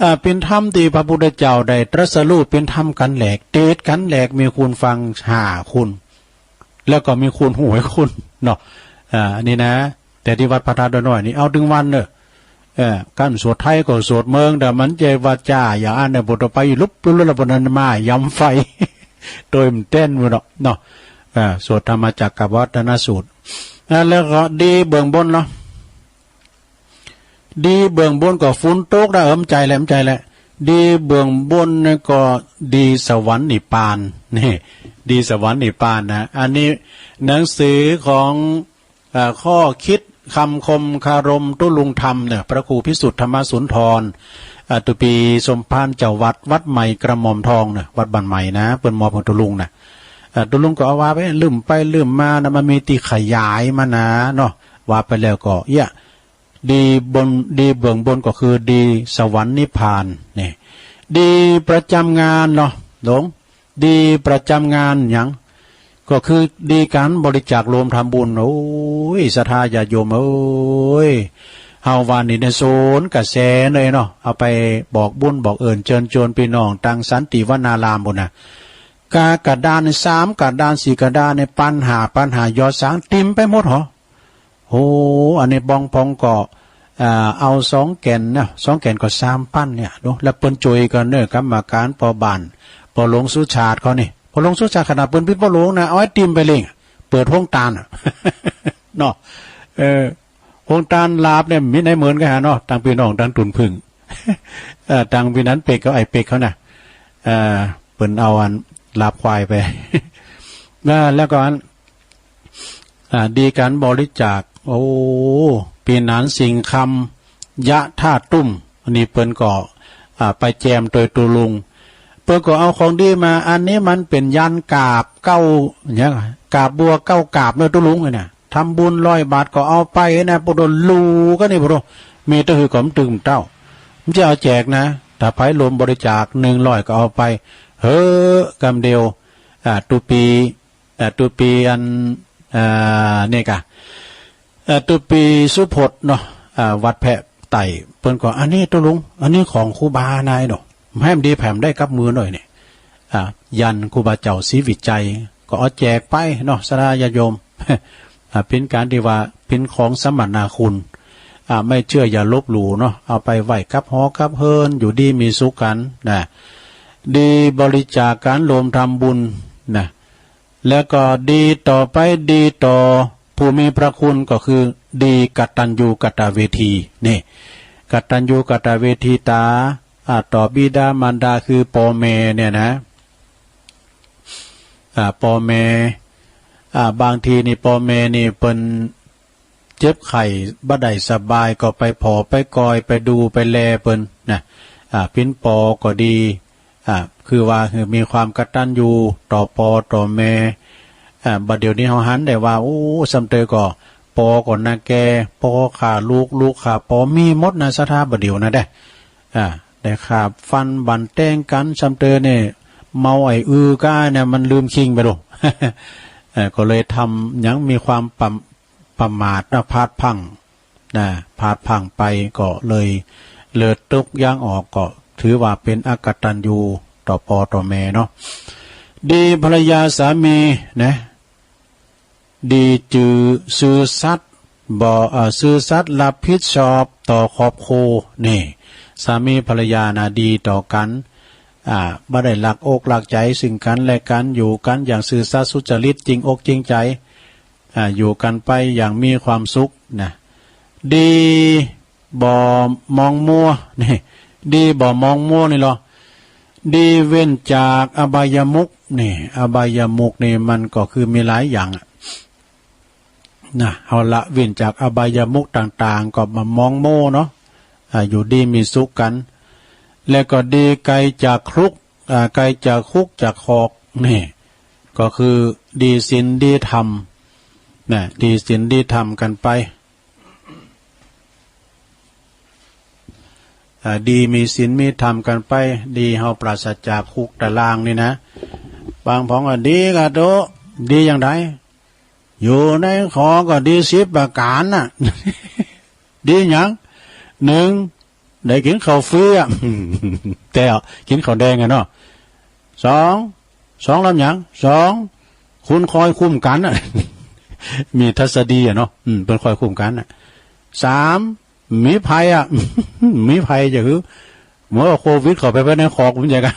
อ่า เป๋นธรรมตี้พระพุทธเจ้าได้ตรัสรู้ เป๋นธรรมกั๋นแหลก เตสน์กั๋นแหลก มีคนฟังห้าคน แล้วก็มีคนฮู้หลายคนเนาะ อ่า อันนี้นะ แต่ตี้วัดพระธาตุน้อยนี่ เอาตึงวันเน่อ เออ ก้านสวดไทยก็สวดเมิง แต่มันใจ้ว่าจ๋า อย่างอั้นเนี่ย บ่ต้องไปลุบลุบลุบ บ่านั้นมาย้ำไฟ โตยมันเต้นหมดเนาะ เนาะ อ่า สวดธรรมจักรกัปปวัตตนสูตร อ่า แล้วก็ดีเบื้องบนเนาะ ดีเบื้องบนก็ฝนตกนะ เออ บ่ใจ้แหละ บ่ใจ้แหละ ดีเบื้องบนนี่ก็ดีสวรรค์นิพพาน นี่ ดีสวรรค์นิพพานนะ อันนี้หนังสือของ เอ่อ ข้อคิดคำคมคารมตุ๊ลุงธรรมเนี่ย พระครูพิสุทธิ์ธรรมสุนทร อ่า ตุ๊ปี๋สมภารเจ้าวัด วัดใหม่กระหม่อมทองเนี่ย วัดบ้านใหม่นะ เปิ้นมอบหื้อตุ๊ลุงนะ อ่า ตุ๊ลุงก็เอาว่าไป ลืมไปลืมมานะ มันมีตี้ขยายมานะเนาะ ว่าไปแล้วก็ เอี้ย ดีบน ดีเบื้องบนก็คือดีสวรรค์นิพพาน นี่ ดีประจำงานเนาะ หลวง ดีประจำงานหยัง ก็คือดีก๋านบริจาคโฮมทำบุญ โอ้ย ศรัทธาญาติโยมเอ้ย เฮาว่านี่ในโซนกระแสเลยเนาะ เอาไปบอกบุญบอกเอิญเจิญจวนปี้น้องตังสันติวนารามปู้นนะ กา กระดานสามกระดานสี่กระดานเนี่ย ปันห้าปันห้า ยอดสัง เต๋มไปหมดหอ โห อันนี้บางปองก็ อ่า เอาสองแก่นนะ สองแก่นก็สามปันเนี่ย ดู แล้วเปิ้นจ้วยกั๋นเนาะ กรรมก๋านป้อบ้าน ป้อหลวงสุชาติเขานี่ ป้อหลวงสุชาติขนาดเปิ้นเป๋นป้อหลวงนะ เอาไอ้ติ่มไปเล่ง เปิดโฮงตานน่ะ เนาะ เออ โฮงตานลาบเนี่ย มีไหนเหมือนกั๋นหาเนาะ ตังปี้น้องตังตุนผึ้ง เอ่อ ตังปี้นั้นเป็กเขา ไอ้เป็กเขาน่ะ เอ่อ เปิ้นเอาอันลาบควายไป แล้ว แล้วก็อัน อ่า ดีก๋านบริจาค โอ้ ปี้หนานสิงห์คำ ยะธาตุตุ้ม อันนี้เปิ้นก็ อ่า ไปแจมตวยตุ๊ลุง เปิ้นก็เอาของดีมา อันนี้มันเป๋นยันต์กาบเก้า เนี่ย กาบบัวเก้ากาบเนาะตุ๊ลุงเนี่ย ทำบุญร้อยบาทก็เอาไปนะ พวกโดนลูกั๋นนี่ พวกโดน มีตะหือก็บ่ตึงเต้า บ่ใจ้เอาแจกนะ ถ้าใผร่วมบริจาคหนึ่งร้อยก็เอาไป เฮ้อ กำเดียว อ่า ตุ๊ปี๋ อ่า ตุ๊ปี๋อัน อ่า นี่กะ อ่า ตุ๊ปี๋สุพจน์เนาะ อ่า วัดแพะไต่ เปิ้นก็ อันนี้ตุ๊ลุง อันนี้ของครูบานะเนาะ แหมดีแหมได้กับมือหน่อยนี่ อ่า ยันต์ครูบาเจ้าศรีวิชัย ก็เอาแจกไปเนาะ ศรัทธาญาติโยม อ่า เป๋นก๋านตี้ว่าเป๋นของสมนาคุณ อ่า ไม่เชื่ออย่าลบหลู่เนาะ เอาไปไหว้กับหอกับเฮือน อยู่ดีมีสุขกั๋นนะ ดีบริจาคก๋านรวมทำบุญนะ แล้วก็ดีต่อไป ดีต่อผู้มีพระคุณก็คือดีกตัญญูกตเวที นี่ กตัญญูกตเวทีต๋า อ่า ต่อบิดามารดาคือป้อแม่เนี่ยนะ อ่า ป้อแม่ อ่า บางทีนี่ป้อแม่นี่เปิ้นเจ็บไข้บ่ได้สบายก็ไปผ่อไปกอยไปดูไปแลเปิ้นนะ อ่า เป๋นป้อก็ดี อ่า คือว่าหื้อมีความกตัญญูต่อป้อต่อแม่ อ่า บ่าเดี่ยวนี้เฮาหันได้ว่า โอ้ ส่ำเตยก็ป้อก็นาแก ป้อฆ่าลูก ลูกฆ่าป้อ มีหมดนะศรัทธาบ่าเดี่ยวนะเด้ อ่า ได้ฆ่าฟันบั่นแตงกั๋น ส่ำเตยเนี่ย เมาไอ้อือก้าเนี่ย มันลืมคิงไปดู เอ่อ ก็เลยทำหยังมีความประ ประมาทนะ พลาดพลั้งนะ พลาดพลั้งไปก็เลย เลิดตกยางออก ก็ถือว่าเป๋นอกตัญญูต่อป้อต่อแม่เนาะ ดีภรรยาสามีนะ ดีจื้อซื่อสัตย์ บ่ เอ่อ ซื่อสัตย์รับผิดชอบต่อครอบครัว นี่ สามีภรรยานะดีต่อกั๋น อ่า บ่ได้ลักอกลักใจ๋ซึ่งกั๋นและกั๋น อยู่กั๋นอย่างซื่อสัตย์สุจริต จริงอกจริงใจ๋ อ่า อยู่กั๋นไปอย่างมีความสุขนะ ดีบ่มองมัว นี่ ดีบ่มองมัวนี่ลอ ดีเว้นจากอบายมุข นี่ อบายมุขนี่มันก็คือมีหลายอย่างอะ นะ เฮาละเว้นจากอบายมุขต่างๆ ก็บ่มองมัวเนาะ อ่า อยู่ดีมีสุขกั๋น แล้วก็ดีไกลจากคุกข์ อ่า ไกลจากคุกข์จากคอก นี่ ก็คือดีศีลดีธรรม นะ ดีศีลดีธรรมกั๋นไป อ่า ดีมีศีลมีธรรมกั๋นไป ดีเฮาปราศจากคุกตารางนี่นะ บางผองก็ดีกะโต ดีอย่างใด อยู่ในขอก็ดีสิบประก๋านน่ะ ดีหยัง หนึ่ง ได้กิ๋นข้าวฟรีอะ แต่กิ๋นข้าวแดงอะเนาะ สอง สองลำหยัง สอง คนคอยคุ้มกั๋นน่ะ มีทัศดีอะเนาะ อืม เปิ้นคอยคุ้มกั๋นน่ะ สาม มีภัยอะ มีภัยจะคือ เมื่อโควิดเข้าไปภายในคอกมันจะกัน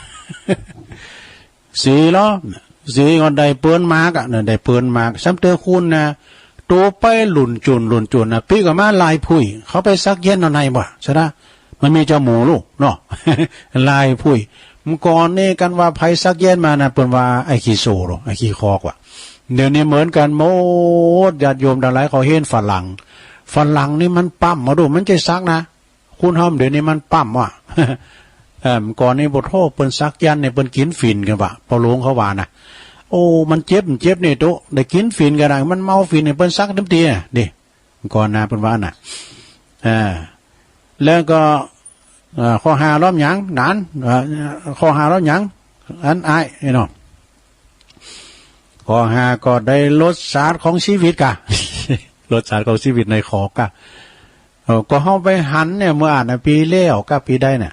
สี่ลอ สีก็ได้เปิ้นมากอะ ได้เปิ้นมาก ซ้ำเตื้อคุณนะ โตไปหลุ่นจุ่นหลุ่นจุ่นนะ ปิ๊กออกมาลายผุ้ย เขาไปสักยันต์เอาในบ่า ใช่ละ มันมีจมูกลูกเนาะ ลายผุ้ย เมื่อก่อนนี่กันว่าใผสักยันต์มานะ เปิ้นว่าไอ้ขี้โซ่หรอ ไอ้ขี้คอกว่ะ เดี๋ยวนี้เหมือนกันหมด ญาติโยมตังหลาย เขาเห็นฝรั่ง ฝรั่งนี่มันปั๊มมาดู มันจะสักนะ คุณเฮาเดี๋ยวนี้มันปั๊มว่ะ เอ่อ ก่อนนี้บ่โธ่ เปิ้นสักยันต์เนี่ย เปิ้นกิ๋นฝิ่นกั๋นว่ะ ป้อหลวงเขาว่านะ โอ้ มันเจ็บ มันเจ็บนี่ตุ๊ ได้กิ๋นฝิ่นกั๋นนะ มันเมาฝิ่นเนี่ย เปิ้นสักเต็มตี้อะ นี่ ก่อนนะ เปิ้นว่าน่ะ อ่า แล้วก็ เอ่อ ข้อห้าลอหยัง หนาน เอ่อ ข้อห้าลอหยัง อันอ้าย นี่เนาะ ข้อห้าก็ได้รสชาติของชีวิตก่ะ รสชาติของชีวิตในคอกก่ะ เออ ก็เฮาไปหันเนี่ย เมื่ออ่านน่ะ ปี๋แล้วก่ะ ปี๋ใดเนี่ย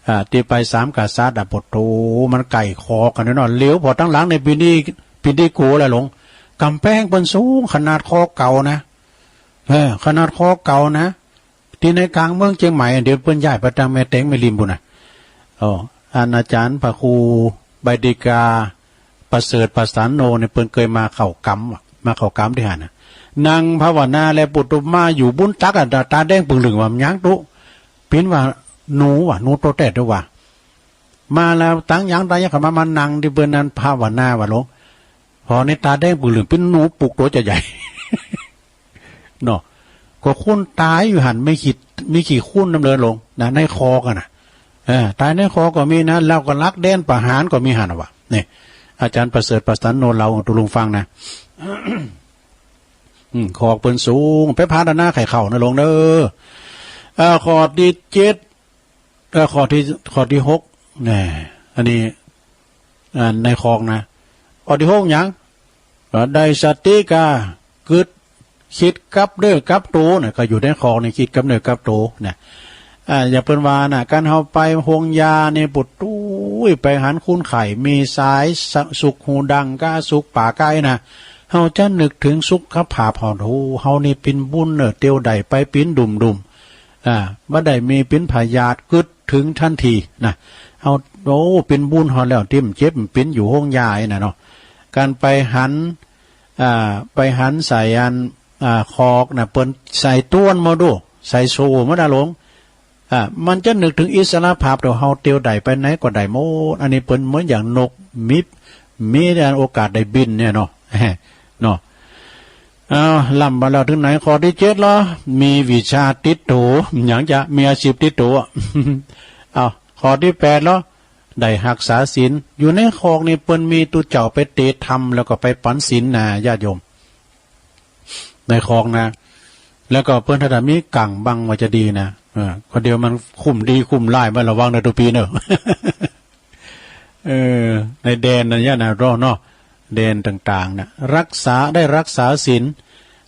อ่า ตี้ไปสามกษัตริย์อะ โผโธ มันใก้คอกกั๋นเนาะ เหลียวผ่อตังหลังเนี่ย ปิ่นดี ปิ่นดีโกแหละหลวง ก๋ำแปงเปิ้นสูง ขนาดคอกเก่านะ เออ ขนาดคอกเก่านะ ตี้ในก๋างเมืองเจียงใหม่ เดี๋ยวเปิ้นย้ายไปตังแม่แตงแม่ริมปู้นน่ะ อ๋อ อันอาจ๋ารย์พระครูใบดีกา ประเสริฐประสานโนเนี่ย เปิ้นเกยมาเข้ากรรมว่ะ มาเข้ากรรมตี้หั้นน่ะ นั่งภาวนาแลปุถุมาอยู่บุญตักอะ ต๋า ต๋าแดงปึ่งลึ่งว่ะ มันหยังตุ๊ ปิ๊นว่าหนูว่ะ หนูโตแต๊ตุ๊ว่ะ มาแล้วตังหยังต๋าหยัง เขามา มานั่งตี้เปิ้นนั้นภาวนาว่ะหลวง ผ่อนี่ต๋าแดงปึ่งลึ่ง ปิ๊นหนูปุกตั๋วใหญ่ๆ เนาะ ก็คนต๋ายอยู่หั้น มีขี้ มีขี้คุนนำเดินหลงนะ ในคอกอะนะ เออ ต๋ายในคอกก็มีนะ แล้วก็ลักแดนประหารก็มีหั้นน่ะว่ะ นี่ อาจ๋ารย์ประเสริฐประสานโนเล่าตุลุงฟังนะ อืม คอกเปิ้นสูง ไปพาดานาไข่เข้านะหลวงเด้อ เอ่อ ข้อตี้เจ็ด เอ่อ ข้อตี้ ข้อตี้หก แหม อันนี้ อ่า ในคอกนะ ข้อตี้หกหยัง ก็ได้สติก่ะ กึ๊ด กึ๊ดกลับเนื้อกลับตั๋วน่ะ ก็อยู่ในคอกนี่กึ๊ดกลับเนื้อกลับตั๋วน่ะ อ่า อย่างเปิ้นว่าน่ะ การเฮาไปโฮงยานี่ ปุด โอ้ย ไปหันคนไข้ มีสายสะ สุกหูดังก้า สุกปากก้าอี้น่ะ เฮาจะนึกเถิงสุขภาพเฮา โอ้ เฮานี่เป๋นบุญเน่อ เตียวได้ไปเป๋นดุ่มๆ อ่า บ่ได้มีเป๋นพยาธิกึ๊ดเถิงตันทีนะ เฮา โอ้ เป๋นบุญเฮาแล้ว ตี้มันเจ็บมันเป๋นอยู่โฮงยาอี้น่ะเนาะ การไปหัน อ่า ไปหันใส่อัน อ่า คอกน่ะ เปิ้นใส่ต้วนมาดู ใส่โซ่มาดาหลง อ่า มันจะนึกเถิงอิสรภาพ ตั๋วเฮาเตียวได้ไปไหนก็ได้หมด อันนี้เปิ้นเหมือนอย่างนก มี มีอันโอกาสได้บินเนี่ยเนาะ เนาะ เอา ล้ำมาแล้วเถิงไหน ข้อตี้เจ็ดลอ มีวิชาติดตั๋ว หยังจะมีอาชีพติดตั๋ว เอา ข้อตี้แปดลอ ได้ฮักษาศีล อยู่ในคอกนี่เปิ้นมีตุ๊เจ้าไปเตะธรรม แล้วก็ไปปั๋นศีลนะ ญาติโยม ในคอกนะ แล้วก็เปิ้นถ้าจะมีกั๋งบังว่าจะดีนะ เออ ก็เดี๋ยวมันคุ้มดีคุ้มร้าย บ่ระวังเน่อตุ๊ปีเน่อ เออ ในแดนนั้นเนี่ยนะ เนาะ แดนต่างๆ น่ะ ฮักษา ได้ฮักษาศีล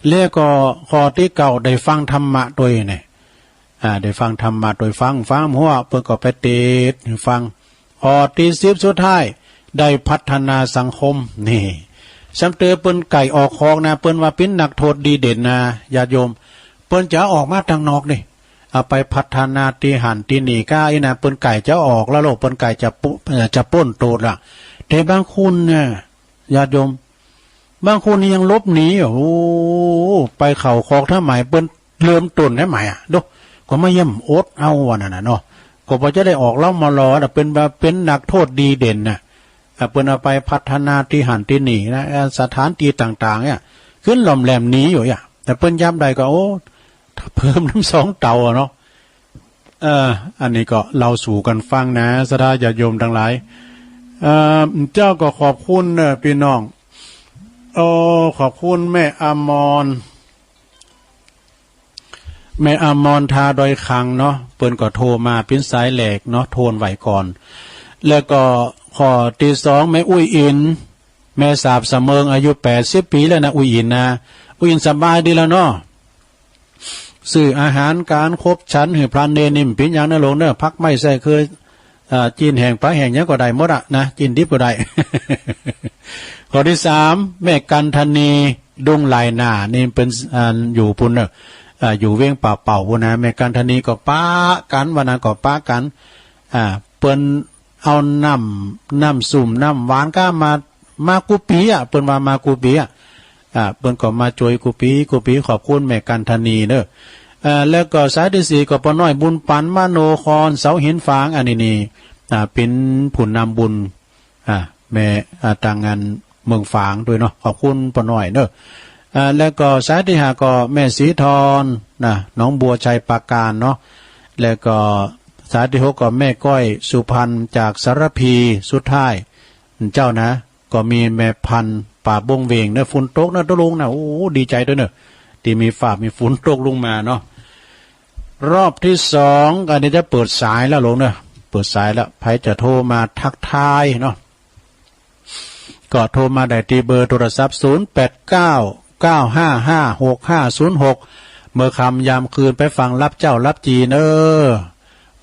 แล้วก็ข้อตี้เก้า ได้ฟังธรรมะตวยเนี่ย อ่า ได้ฟังธรรมะตวย ฟัง ฟังหัว เปิ้นก็ไปเตะฟัง ข้อตี้สิบสุดท้าย ได้พัฒนาสังคม นี่ ซ้ำเตื้อเปิ้นไก่ออกคอกนะ เปิ้นว่าเป๋นนักโทษดีเด่นนะ ญาติโยม เปิ้นจะออกมาตังนอกนี่ เอาไปพัฒนาตี้หั้นตี้นี่ก้าอี้นะ เปิ้นไก่จะออกแล้วโลก เปิ้นไก่จะปุ เอ่อ จะป๊นโต้ษละ แต่บางคนเนี่ย ญาติโยม บางคนนี่ยังหลบหนี โอ้ ไปเข้าคอกทำไม เปิ้นเริ่มต้นทำไมอะ ดู ก็มาเยี่ยมอดเอาว่านั้นน่ะเนาะ ก็บ่จะได้ออกเล่ามาลอนะ เปิ้นว่าเป๋นนักโทษดีเด่นน่ะ อ่ะ เปิ้นเอาไปพัฒนาตี้หั้นตี้นี่นะ อ่า สถานตี้ต่างๆ เนี่ย ขึ้นหล่อมแหลมหนีอยู่เนี่ย แต่เปิ้นยามใดก็ โอ้ เพิ่มน้ำสองเต้าอะเนาะ เอ่อ อันนี้ก็เล่าสู่กั๋นฟังนะ ศรัทธาญาติโยมตังหลาย เอ่อ เจ้าก็ขอบคุณเน่อปี้น้อง โอ้ ขอบคุณแม่อมร แม่อมรทาดอยคังเนาะ เปิ้นก็โทรมาเป๋นสายแรกเนาะ โทรไหวก่อน แล้วก็ข้อตี้สอง แม่อุ้ยอิน แม่สาบสะเมิง อายุแปดสิบปี๋แล้วนะ อุ้ยอินนะ อุ้ยอินสบายดีแล้วเนาะ ซื้ออาหารก๋านครบฉันหื้อพระเณรนี่มันเป๋นหยังนะหลวงเน่อ ผักไม้ไส้เคือง อ่า จิ๊นแห้งปลาแห้งหยังก็ได้หมดอะนะ จิ๊นดิบก็ได้ ข้อตี้สาม แม่กันธนี ดุงหลายหน้า นี่เปิ้น อ่า อยู่ปู้นเน่อ อ่า อยู่เวียงป่าเป่าปู้นนะ แม่กันธนีก็ปะกั๋น วันนั้นก็ปะกั๋น อ่า เปิ้นเอาน้ำ น้ำส้ม น้ำหวานก้ามา มากู้ปี๋อะ เปิ้นว่ามากู้ปี๋อะ อ่า เปิ้นก็มาจ่วยกู้ปี๋ กู้ปี๋ ขอบคุณแม่กันธนีเน่อ อ่า แล้วก็สายตี้สี่ก็ป้อน้อยบุญปัน มโนคร เสาหินฝาง อันนี้นี่ อ่า เป๋นผู้นำบุญ อ่า แม่ อ่า ตางอันเมืองฝางตวยเนาะ ขอบคุณป้อน้อยเน่อ อ่า แล้วก็สายตี้ห้าก็แม่ศรีทรนะ หนองบัวไชยปราการเนาะ แล้วก็สายตี้หกก็แม่ก้อยสุพรรณจากสารภี สุดท้ายเจ้านะ ก็มีแม่พันธุ์ป่าบงเวงเน่อ ฝนตกเน่อตุ๊ลุงนะ โอ้ ดีใจ๋ตวยเน่อ ตี้มีฟ้ามีฝนตกลงมาเนาะ รอบตี้สอง อันนี้จะเปิดสายแล้วลุงเน่อ เปิดสายแล้ว ใผจะโทรมาตั๊กทายเนาะ ก็โทรมาได้ตี้เบอร์โทรศัพท์ ศูนย์แปดเก้า เก้าห้าห้า หกห้าศูนย์หก เมื่อค่ำยามคืนไปฟังฮับเจ๊าฮับจี๋เน่อ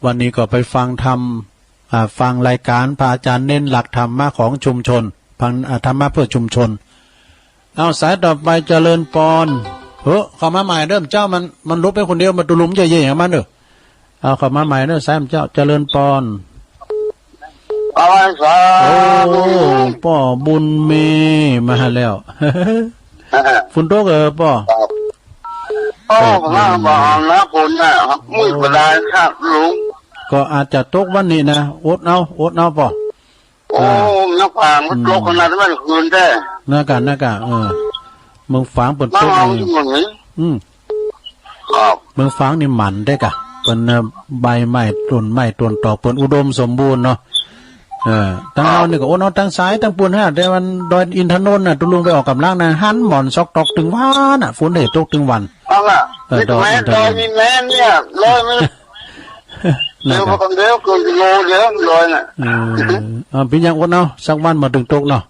วันนี้ก็ไปฟังธรรม อ่า ฟังรายก๋านพระอาจ๋ารย์เน้นหลักธรรมะของชุมชน ฟัง อ่า ธรรมะเพื่อชุมชน เอา สายต่อไป เจริญปอน เฮ้อ เข้ามาใหม่เน่อเจ้า มัน มันลุกไปคนเดียว มาตุ๊ลุงเย่ๆ อย่างมันเน่อ เอา เข้ามาใหม่เน่อ สายเจ้า เจริญปอน เอาไว้สาธุ โอ้ ป้อบุญมีมาแล้ว ฝนตกเออป้อ ครับ โอ้ ผมว่าบ่นะ ฝนน่ะ มืดบ่ได้ครับลุง ก็อาจจะตกวันนี้นะ อดเอา อดเอาป้อ โอ้ อ่า น้ำฝางมัน อืม ตกขนาดนั้นคืนแต๊ นั่นกะ นั่นกะ เออ เมืองฝางเปิ้นตก มาเอา นี่ อยู่นี่ อืม ครับ เมืองฝางนี่หมั่นได้กะ เปิ้น เอ่อ ใบไม้ ต้นไม้ ต้นตอก เปิ้นอุดมสมบูรณ์เนาะ เออ ตังเฮานี่ก็ ครับ โอ้เนาะ ตังสาย ตังปูนฮะ แต่วันดอยอินทนนท์น่ะ ตุ๊ลุงไปออกก๋ำลังนะ หันหมอนซอกตอกตึงวันน่ะ ฝนเฮตกตึงวัน เอาล่ะ เออ มีแต่แม่น ดอยอินทนนท์ ดอยมีแม่นเนี่ย ดอยมัน นั่นกะ เดี๋ยวพอกันเดี๋ยวเกินกิโลเดี๋ยวดอยน่ะ เออ เอา เป๋นหยังอดเอา สักวันบ่าตึงตกเนาะ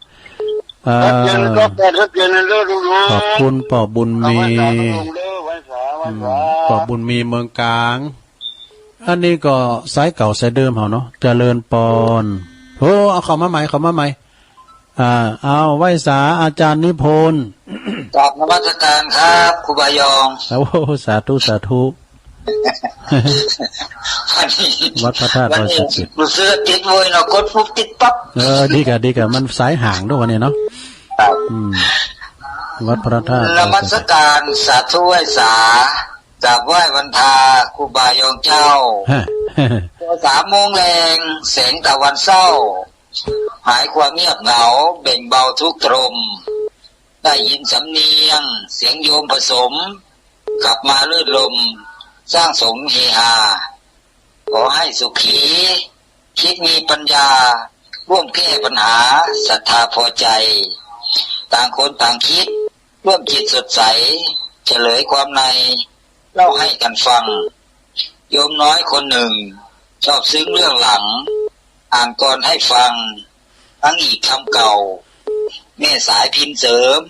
เอ่อ ครับ เย็นก็แปดครับ เย็นเด้อลุง ขอบคุณป้อบุญมี เอาไว้สาธุลุงเด้อ ไว้สา ไว้สา อืม ป้อบุญมีเมืองกลาง อันนี้ก็สายเก่าสายเดิมเฮาเนาะ เจริญปอน โอ้ เอาเข้ามาใหม่ เข้ามาใหม่ อ่า เอา ไหว้สาอาจ๋ารย์นิพนธ์ กราบนมัสการครับ ครูบายอง โอ้ สาธุ สาธุ อันนี้ วัดพระธาตุดอยสะเก็ด วันนี้รู้สึกติดเว้ยเนาะ กดปุ๊บติดปั๊บ เออ ดีกะ ดีกะ มันสายห่างตวยวันนี้เนาะ ครับ อืม วัดพระธาตุดอยสะเก็ด นมัสการสาธุไหว้สา กราบไหว้วันทาครูบายองเจ้า ฮะ พอสามโมงแลง แสงตะวันเศร้า หายความเงียบเหงา เบ่งเบาทุกข์ตรม ได้ยินสำเนียง เสียงโยมผสม ขับมาลื่นลม สร้างสมเฮฮา ขอให้สุขี คิดมีปัญญา ร่วมแก้ปัญหา ศรัทธาพอใจ ต่างคนต่างคิด ร่วมจิตสดใส เฉลยความใน เล่าให้กันฟัง โยมน้อยคนหนึ่ง ชอบซึ้งเรื่องหลัง อ่านกลอนให้ฟัง ทั้งอีกคำเก่า แม่สายพิมพ์เสริม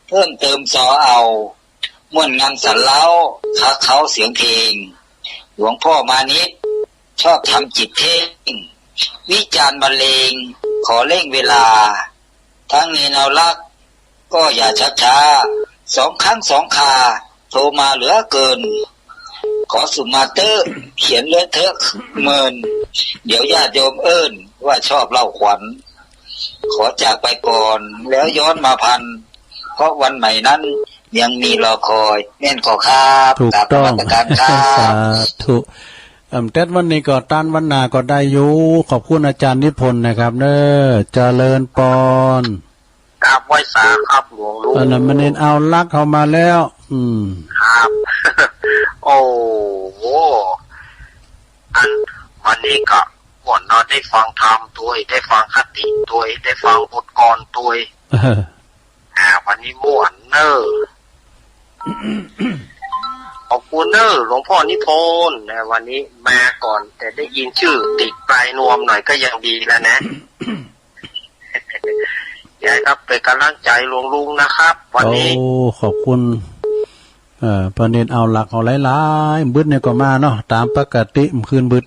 เพิ่มเติมซอเอา ม่วนงันสันเล้า คละเคล้าเสียงเพลง หลวงพ่อมานิต ชอบทำจิตเพ่ง วิจารณ์บรรเลง ขอเร่งเวลา ทั้งเนนเอาลักษณ์ ก็อย่าชักช้า สองครั้งสองครา โทรมาเหลือเกิน ขอสุมาเต๊อะ เขียนเลอะเทอะเมิน เดี๋ยวญาติโยมเอิ้น ว่าชอบเล่าขวัญ ขอจากไปก่อน แล้วย้อนมาพัน เพราะวันใหม่นั้น ยังมีรอคอย แม่นก่อครับ ถูกต้อง กราบนมัสการครับ สาธุ เอิ่ม แต๊วันนี้ก็ต้านวันหน้าก็ได้อยู่ ขอบคุณอาจ๋ารย์นิพนธ์นะครับเน่อ เจริญปอน กราบไหว้สาครับหลวงลุง อันนั้นมันเน้นเอาลักษณ์เข้ามาแล้ว อืม ครับ โอ้โห อันวันนี้ก็ม่วนเนาะ ได้ฟังธรรมตวย ได้ฟังคติตวย ได้ฟังบทกลอนตวย เออ อ่า วันนี้ม่วนเน่อ ขอบคุณเน่อหลวงพ่อนิพนธ์นะ วันนี้มาก่อน แต่ได้ยินชื่อติดปลายนวมหน่อยก็ยังดีแล้วนะ ยายครับ เป็นกำลังใจหลวงลุงนะครับ วันนี้ โอ้ ขอบคุณ เอ่อ ป้อเน้นเอาลักษณ์เฮาหลายๆ บึดเนี่ยก็มาเนาะ ต๋ามปกติ มันคืนบึด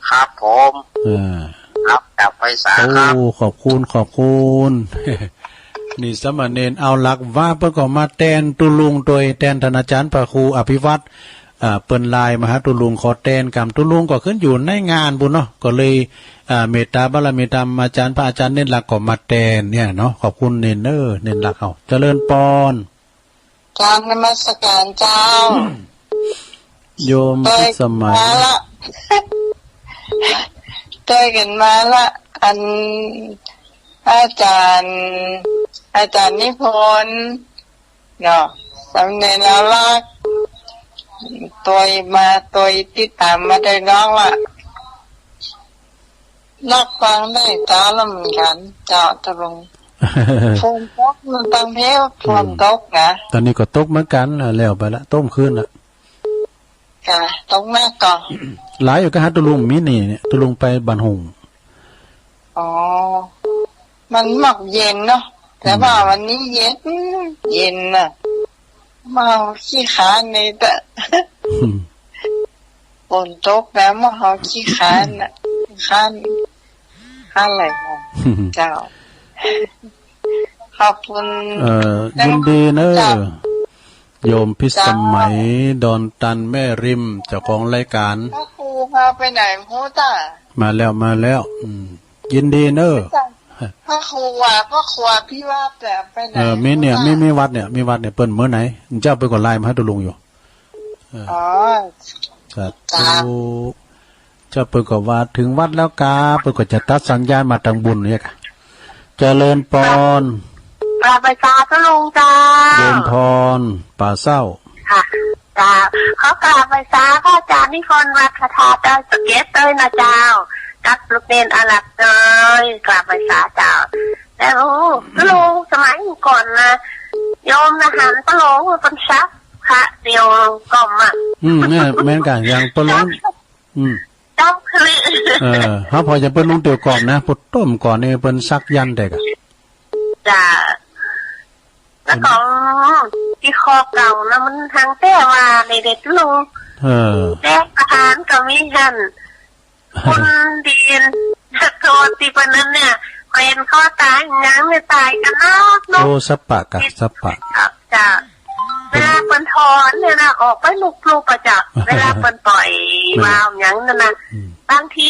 ครับผม เออ ครับ กราบไหว้สาครับ โอ้ ขอบคุณ ขอบคุณ นี่สามเณรเอาลักษณ์ว่าเปิ้นก็มาแตนตุ๊ลุงตวย แตนต้านอาจ๋ารย์พระครูอภิวัฒน์ อ่า เปิ้นไลน์มาหาตุ๊ลุงขอแตนกำ ตุ๊ลุงก็ขึ้นอยู่ในงานปู้นเนาะ ก็เลย อ่า เมตตาบารมีธรรมอาจ๋ารย์ พระอาจ๋ารย์เณรลักษณ์ก็มาแตนเนี่ยเนาะ ขอบคุณเณรเอ้อ เณรลักษณ์เฮา เจริญปอน กราบนมัสการเจ้า โยมพิสมัย มาละ ต้วยกั๋นมาละ อัน อาจ๋ารย์ อาจ๋ารย์นิพนธ์ เนาะ สำเนียงน่าฮัก ต้วยมา ต้วยติดต๋ามมาโดยน้องละ ฮักฟังได้ต๋ลอดเหมือนกั๋น เจ้า ตุ๊ลุง ฝนตกมันตังเพ ฝนตกนะ ต๋อนนี้ก็ตกเหมือนกั๋น แล้วไปละ ตกเมื่อคืนละ กะ ตกนักก่อ หลายอยู่กะหาตุ๊ลุงมีนี่เนี่ย ตุ๊ลุงไปบ้านหุ่ง อ๋อ มันมักเย็นเนาะ แต่ว่า อืม วันนี้เย็น เย็นน่ะ บ่าขี้คร้านในตะ อืม ฝนตกแล้วบ่าขี้คร้านน่ะ คร้าน คร้านอะไรของเจ้า ขอบคุณ เอ่อ เจ้า ยินดีเนอะ เจ้า โยมพิสมัย เจ้า ดอนตันแม่ริม เจ้าของรายการ พระครูพาไปไหน ฮู้จ้ะ มาแล้ว มาแล้ว อืม ยินดีเนอะ พระครูอ่ะ พระครูพิวัตรอ่ะ ไปไหน เออ มีเนี่ย ฮู้จ้ะ มี มีวัดเนี่ย มีวัดเนี่ย เปิ้นเมื่อไหน เจ้าเปิ้นก็ไลน์มาหาตุ๊ลุงอยู่ เออ อ๋อ สาธุ จ้ะ เจ้าเปิ้นก็ว่าเถิงวัดแล้วกา เปิ้นก็จะตัดสัญญาณมาตางบุญเนี่ยกา เจริญปอน กราบไหว้สาตุ๊ลุงเจ้า เจริญปอน ป๋าเศร้า ค่ะ เจ้า ขอกราบไหว้สาพระอาจ๋ารย์นิพนธ์วัดพระธาตุดอยสะเก็ดด้วยนะเจ้า กับลูกเณรอาหรับด้วย กราบไหว้สาเจ้า แล้วตุ๊ลุงสมัยก่อนนะ โยมนะหันตุ๊ลุงเปิ้นซักพระเตียวก่อมอะ อืม เนี่ย แม่นกะ อย่างตุ๊ลุง อืม เจ้าคือ เออ เฮาผ่อจะเปิ้นลุงเตียวก่อมนะ ปุ้นต้มก่อนนี่เปิ้นซักยันต์แต่กะ จ้ะ แล้วก็ตี้คอเก่านะ มันหางแต๊ว่าในเด็กลุง เออ แต๊ประธานก็มีหั้น คนดีน โทษตี้เปิ้นนั้นเนี่ย เป็นข้อตายยังไม่ตายกันนักเนาะ โอ้ สัปปะกะ สัปปะ จ้ะ เวลาเปิ้นถอนเนี่ยนะ ออกไปลุบๆ อะจ้ะ เวลาเปิ้นปล่อยวาล์วหยังนั่นนะ อืม บางที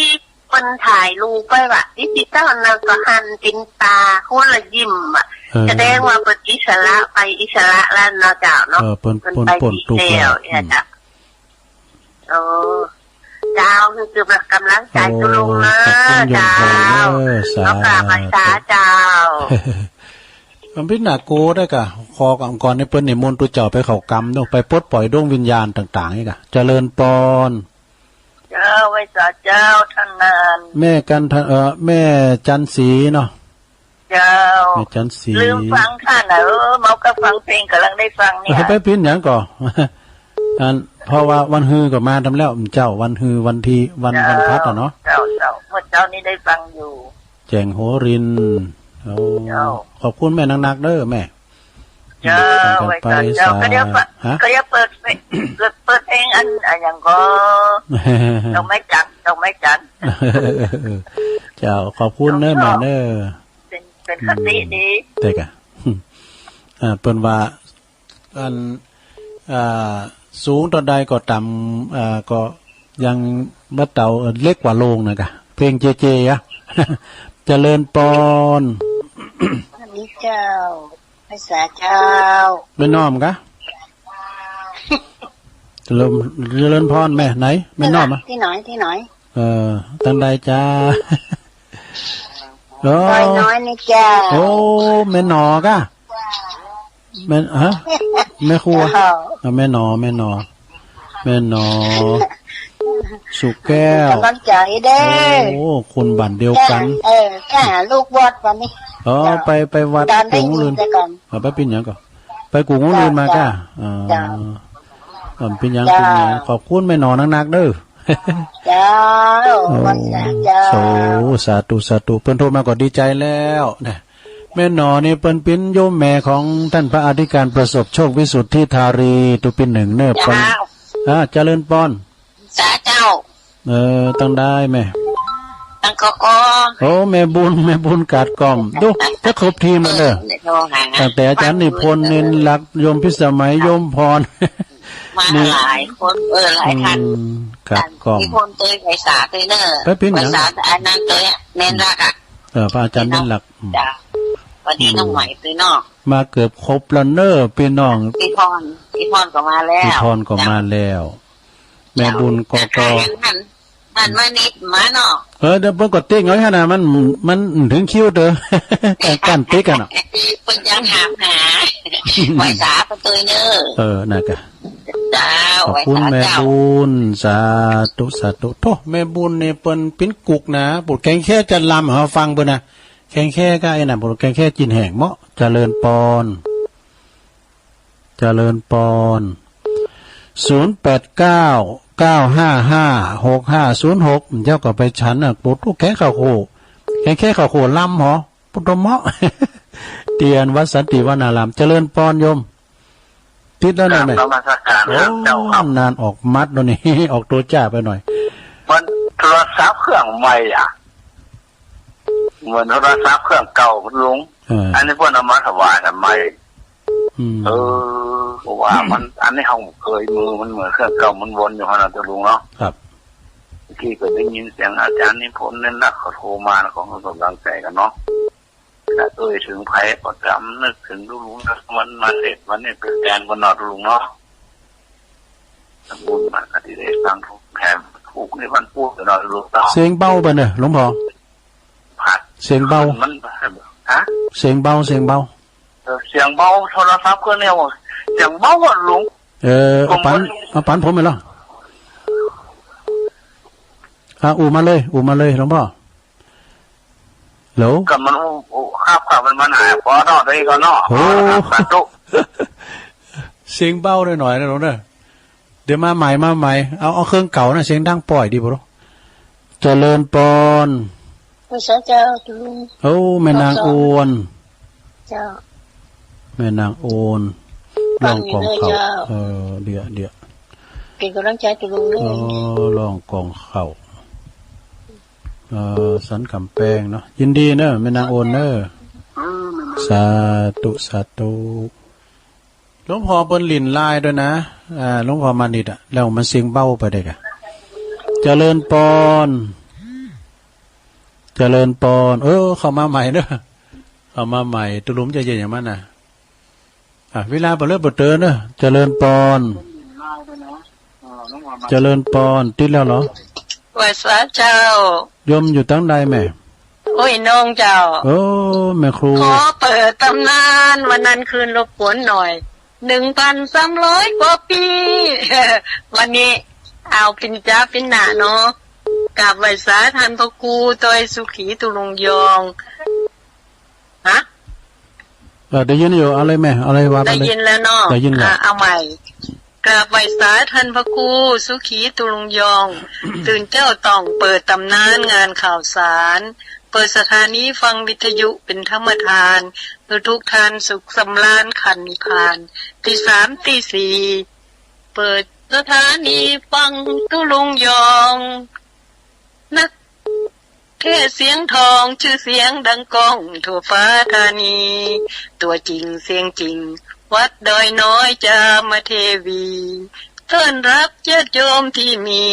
เปิ้นถ่ายรูปไว้ว่ะ ดิจิตอลนะ ก็หันเป๋นต๋าคนละยิ้มอะ เออ แสดงว่าเปิ้นอิสระไปอิสระแล้วเนาะเจ้าเนาะ เออ เปิ้น เปิ้นไป เปิ้น เปิ้นตุ๊กข์แล้ว แล้ว เนี่ย อืม จ้ะ โอ้ เจ้า คือ คือแบบกำลังใจ๋ตุ๊ลุงนะ โอ้ ขอบคุณโยม เจ้า โอ้ สาธุ ขอกราบไหว้สาเจ้า มันพิจารณาโกได้กะ ขอก่อน ก่อนนี่เปิ้นนิมนต์ตุ๊เจ้าไปเข้ากรรมเนาะ ไปปลดปล่อยดวงวิญญาณต่างๆ นี่กะ เจริญปอน เจ้า ไหว้สาเจ้า ต้านนาน แม่กันทะ เอ่อ แม่จันทร์ศรีเนาะ เจ้า แม่จันทร์ศรี ลืมฟังต้านนะ เออ เมาก็ฟังเพลง ก่ำลังได้ฟังเนี่ย เออ ไปปิ้นหยังก่อ อัน เพราะว่าวันฮือก็มาทำแล้ว เจ้า วันฮือ วันที่ วัน เจ้า วันพัดอะเนาะ เจ้า เจ้า เมื่อเจ๊านี้ได้ฟังอยู่ แจ่งโหรินทร์ โอ้ เจ้า ขอบคุณแม่นักๆ เด้อแม่ เจ้า ไป ไหว้สาเจ้า สา ก็เดี๋ยวเปิด ฮะ ก็เดี๋ยวเปิดเพลง เปิด เปิดเพลงอัน อันหยังก่อ ดอกไม้จันทร์ ดอกไม้จันทร์ เจ้า ขอบคุณเนอะ เจ้า แม่เนอะ เป๋น เป๋นคติดี อืม แต่กะ อ่า เปิ้นว่า อัน อ่า สูงเต้าใดก็ต่ำ อ่า ก็ยังบ่เต้า เอ่อ เล็กกว่าโลงนะกะ เพลงเจเจอะ เจริญปอน อันนี้เจ้า ไหว้สาเจ้า แม่น้อมกะ เจริญ เจริญปอนแม่ไหน แม่น้อมอะ ตี้ไหน ตี้ไหน เออ ตังใดจ้า โอ้ ดอยน้อยนี่เจ้า โอ้ แม่หนอกะ แม่ ฮะ แม่ครัว เจ้า อ่ะ แม่หนอ แม่หนอ แม่หนอ สุแก้ว ก๋ำลังใจ๋เด้อ โอ้ คนบ้านเดียวกั๋น เออ ไปหาลูกวัดวันนี้ อ๋อ เจ้า ไป ไปวัด ตอนได้ กุง ยิน อื่น แต่ก่อน เอาไปปิ้นหยังก่อ ไปกุง อื่น มากะ เจ้า อ่า เจ้า อ่า ปิ้นหยัง เจ้า ปิ้นหยัง ขอบคุณแม่หนอนักๆ เด้อ เจ้า โอ้ วันสาเจ้า สาธุ สาธุ สาธุ เปิ้นโทรมาก็ดีใจ๋แล้วนะ แม่หนอนี่เปิ้นเป๋นโยมแม่ของต้านพระอธิการประสบโชค วิสุทธิธารี ตุ๊ปิ้นหนึ่งเน่อ เจ้า เปิ้น อ่า เจริญปอน สาเจ้า เออ ตังใดแม่ ตังกอ โอ้ แม่บุญ แม่บุญกาดกล่อม ดู จะครบทีมแล้วเน่อ เดี๋ยวโทรหา ตั้งแต่อาจ๋ารย์นิพนธ์ เณรลักษณ์ โยมพิสมัย โยมปอน มาหลายคน เออ หลายท่าน อืม ครับ มีคนเตยไหว้สาเตยเน่อ ไปเป๋นหยัง ไหว้สาอันนั้นเตยอะ แม่นรักอะ เออ พระอาจารย์แม่นรัก อืม จ้ะ วันนี้น้องใหม่เตยเนาะ มาเกือบครบแล้วเน่อ ปี้น้อง พี่พร พี่พรก็มาแล้ว พี่พรก็มาแล้ว เจ้า แม่บุญก็ เจ้า ก็ ท่านมานิดมาเนาะ เออ เดี๋ยวเปิ้นก็ติ๊กเอาหั่นน่ะ มัน มันเถิงคิวเต๊อะ กั้นติ๊กกั๋นเนาะ เปิ้นยังถามหา ไหว้สาเปิ้นตวยเน่อ เออ นั่นกะ เจ้า ขอบคุณ ไหว้สา แม่ เจ้า บุญ สาธุ สาธุ โธ่ แม่บุญนี่เปิ้นปิ๊นกุกนะ ปูดแกงแค่จะลำหื้อฟังเปิ้นนะ แกงแค่ก็ไอ้นั่น ปูดแกงแค่จินแห้งเมาะ เจริญปอน เจริญปอน ศูนย์แปดเก้า เก้าห้าห้า หกห้าศูนย์หก เจ้าก็ไปฉันน่ะ ปูดแกงข้าวโพด แกงแค่ข้าวโพดลำหอ ปูดเมาะ เตียนวัดสันติวนาราม เจริญปอนโยม ติดแล้วนะแม่ กราบนมัสการ โอ้ ครับ เจ้าครับ นานออกมัดแล้วนี่ ออกตั๋วจ้าไปหน่อย มันโทรศัพท์เครื่องใหม่อะ เหมือนโทรศัพท์เครื่องเก่าคุณลุง เออ อันนี้เปิ้นเอามาถวายกันใหม่ อืม เออ เพราะว่ามัน อันนี้เฮาเคยมือมันเหมือนเครื่องเก่ามันวนอยู่หั่นน่ะเจ้าลุงเนาะ ครับ เมื่อกี้ก็ได้ยินเสียงอาจารย์นิพนธ์ เน้นหนัก เขาโทรมานะ ขอให้กำลังใจกันเนาะ ถ้าเอ่ยเถิงใผก็จำนึกเถิงลุงนะ วันมาเทศน์วันนี้เป๋นแตนวันนอดลุงเนาะ บุญมาก็ได้ฟังทุกแถม ถูกในวันพูดเนาะลุงเนาะ เสียงเบาไปเน่อหลวงพ่อ พัด เสียงเบา มัน ฮะ เสียงเบา เสียงเบา เออ เสียงเบา โทรศัพท์เครื่องเนี่ย เสียงเบาอะลุง เออ เอาปัน เอาปันผมไปแล้ว อ่ะ อู้มาเลย อู้มาเลยหลวงพ่อ ฮัลโหล ก็มันอู้ อู้ ครับ ครับ มัน มันหาย ปอเนาะ ตอนนี้ก็เนาะ โอ้ เอาละครับ สาธุ เสียงเบาหน่อยๆ นะหลวงเนอะ เดี๋ยวมาใหม่ มาใหม่ เอา เอาเครื่องเก่านะ เสียงดังป่อยดีบ่รู้ เจริญปอน ไหว้สาเจ้าลุง โอ้ แม่นางอวน เจ้า แม่นางอวน ฟังอยู่ ร้องกองข้าว เจ้า เออ เดี๋ยว เดี๋ยว เป๋นก๋ำลังใจ๋เจ้าลุงเน่อ เออ ร้องกองข้าว เออ สันกำแปงเนาะ ยินดีเน่อ แม่นางอวนเน่อ อืม สาธุ สาธุ หลวงพ่อเปิ้นหลิ้นไลน์ด้วยนะ อ่า หลวงพ่อมานิดอะ แล้วมันเสียงเบาไปได้กะ เจริญปอน เจริญปอน เออ เข้ามาใหม่เน่อ เข้ามาใหม่ ตุ๊ลุมใจ๋เย็นอย่างมันน่ะ อ่ะ เวลาบ่เลิกบ่เตินเน่อ เจริญปอน เจริญปอน ติดแล้วเหรอ ไหว้สาเจ้า โยมอยู่ตังใดแม่ โอ้ย น้องเจ้า โอ้ แม่ครู ขอเปิดต๋ำนาน วันนั้นคืนรบกวนหน่อย หนึ่งพันสามร้อยกว่าปี วันนี้เอาปิ่นจ๊าปิ่นหนาเนาะ กราบไหว้สาต้านพระครู ตวยสุขีตุ๊ลุงยอง ฮะ เออ ได้ยินอยู่ เอาเลยแม่ เอาเลย ว่าไปเลย ได้ยินแล้วเนาะ ได้ยินแล้ว อ่ะ เอาใหม่ กราบไหว้สาต้านพระครู สุขีตุ๊ลุงยอง ตื่นเจ้าต้องเปิดต๋ำนานงานข่าวสาร เปิดสถานีฟังวิทยุเป๋นธรรมทาน หื้อทุกท่านสุขสำราญขันนิพพาน ตีสามตีสี่ เปิดสถานีฟังตุ๊ลุงยอง นัก เทศน์เสียงทอง จื้อเสียงดังก้องทั่วฟ้าธานี ตั๋วจริงเสียงจริง วัดดอยน้อยจามเทวี ต้อนรับญาติโยมตี้มี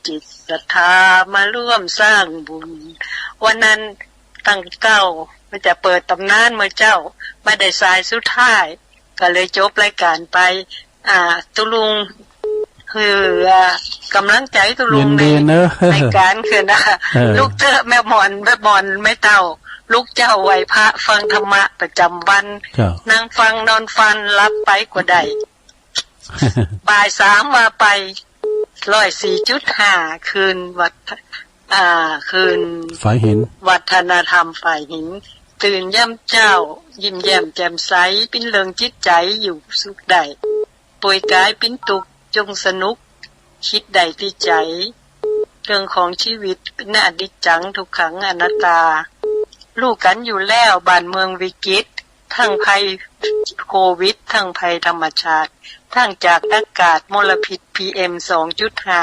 จิตศรัทธามาร่วมสร้างบุญ วันนั้นตั้งเก๊าว่าจะเปิดต๋ำนานเมื่อเจ๊า บ่ได้สายสุดท้าย ก็เลยจบรายการไป อ่า ตุ๊ลุง หื้อ อ่า ก๋ำลังใจ๋ตุ๊ลุง ยินดีเนอะ ใน ในก๋านคืนนะ เออ ลุกเต๊อะแม่หม่อน แม่หม่อน แม่เต้า ลุกเจ๊าไหว้พระฟังธรรมะประจ๋ำวัน ครับ นั่งฟังนอนฟันหลับไปก็ได้ บ่ายสามว่าไป ร้อยสี่จุดห้า คลื่นวัด อ่า คลื่น ฝายหิน วัฒนธรรมฝายหิน ตื่นยามเจ๊า ยิ้มแย้มแจ่มใส ปิ้นเริงจิตใจ๋อยู่สุขได้ ป่วยก๋ายปิ้นตุ๊กข์จงสนุก กึ๊ดได้ตี้ใจ๋ เรื่องของชีวิตปิ้นอนิจจังทุกขังอนัตตา ฮู้กั๋นอยู่แล้วบ้านเมืองวิกฤต ทั้งภัยโควิด ทั้งภัยธรรมชาติ ทั้งจากอากาศมลพิษ พีเอ็ม สองจุดห้า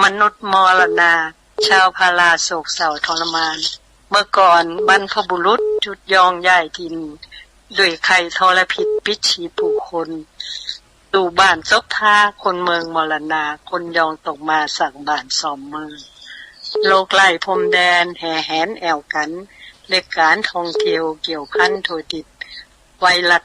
มนุษย์มรณา ชาวพาราโศกเศร้าทรมาน เมื่อก่อนบรรพบุรุษชุดยองย้ายถิ่น ด้วยไข้ทรพิษปิดชีพผู้คน ดู่บ้านศพพา คนเมืองมรณา คนยองตกมาสร้างบ้านซ่อมเมือง โรคไร้พรมแดนแห่แหนแอ่วกั๋น เล็กก๋านท่องเที่ยวเกี่ยวพันทั่วทิศ ไวรัส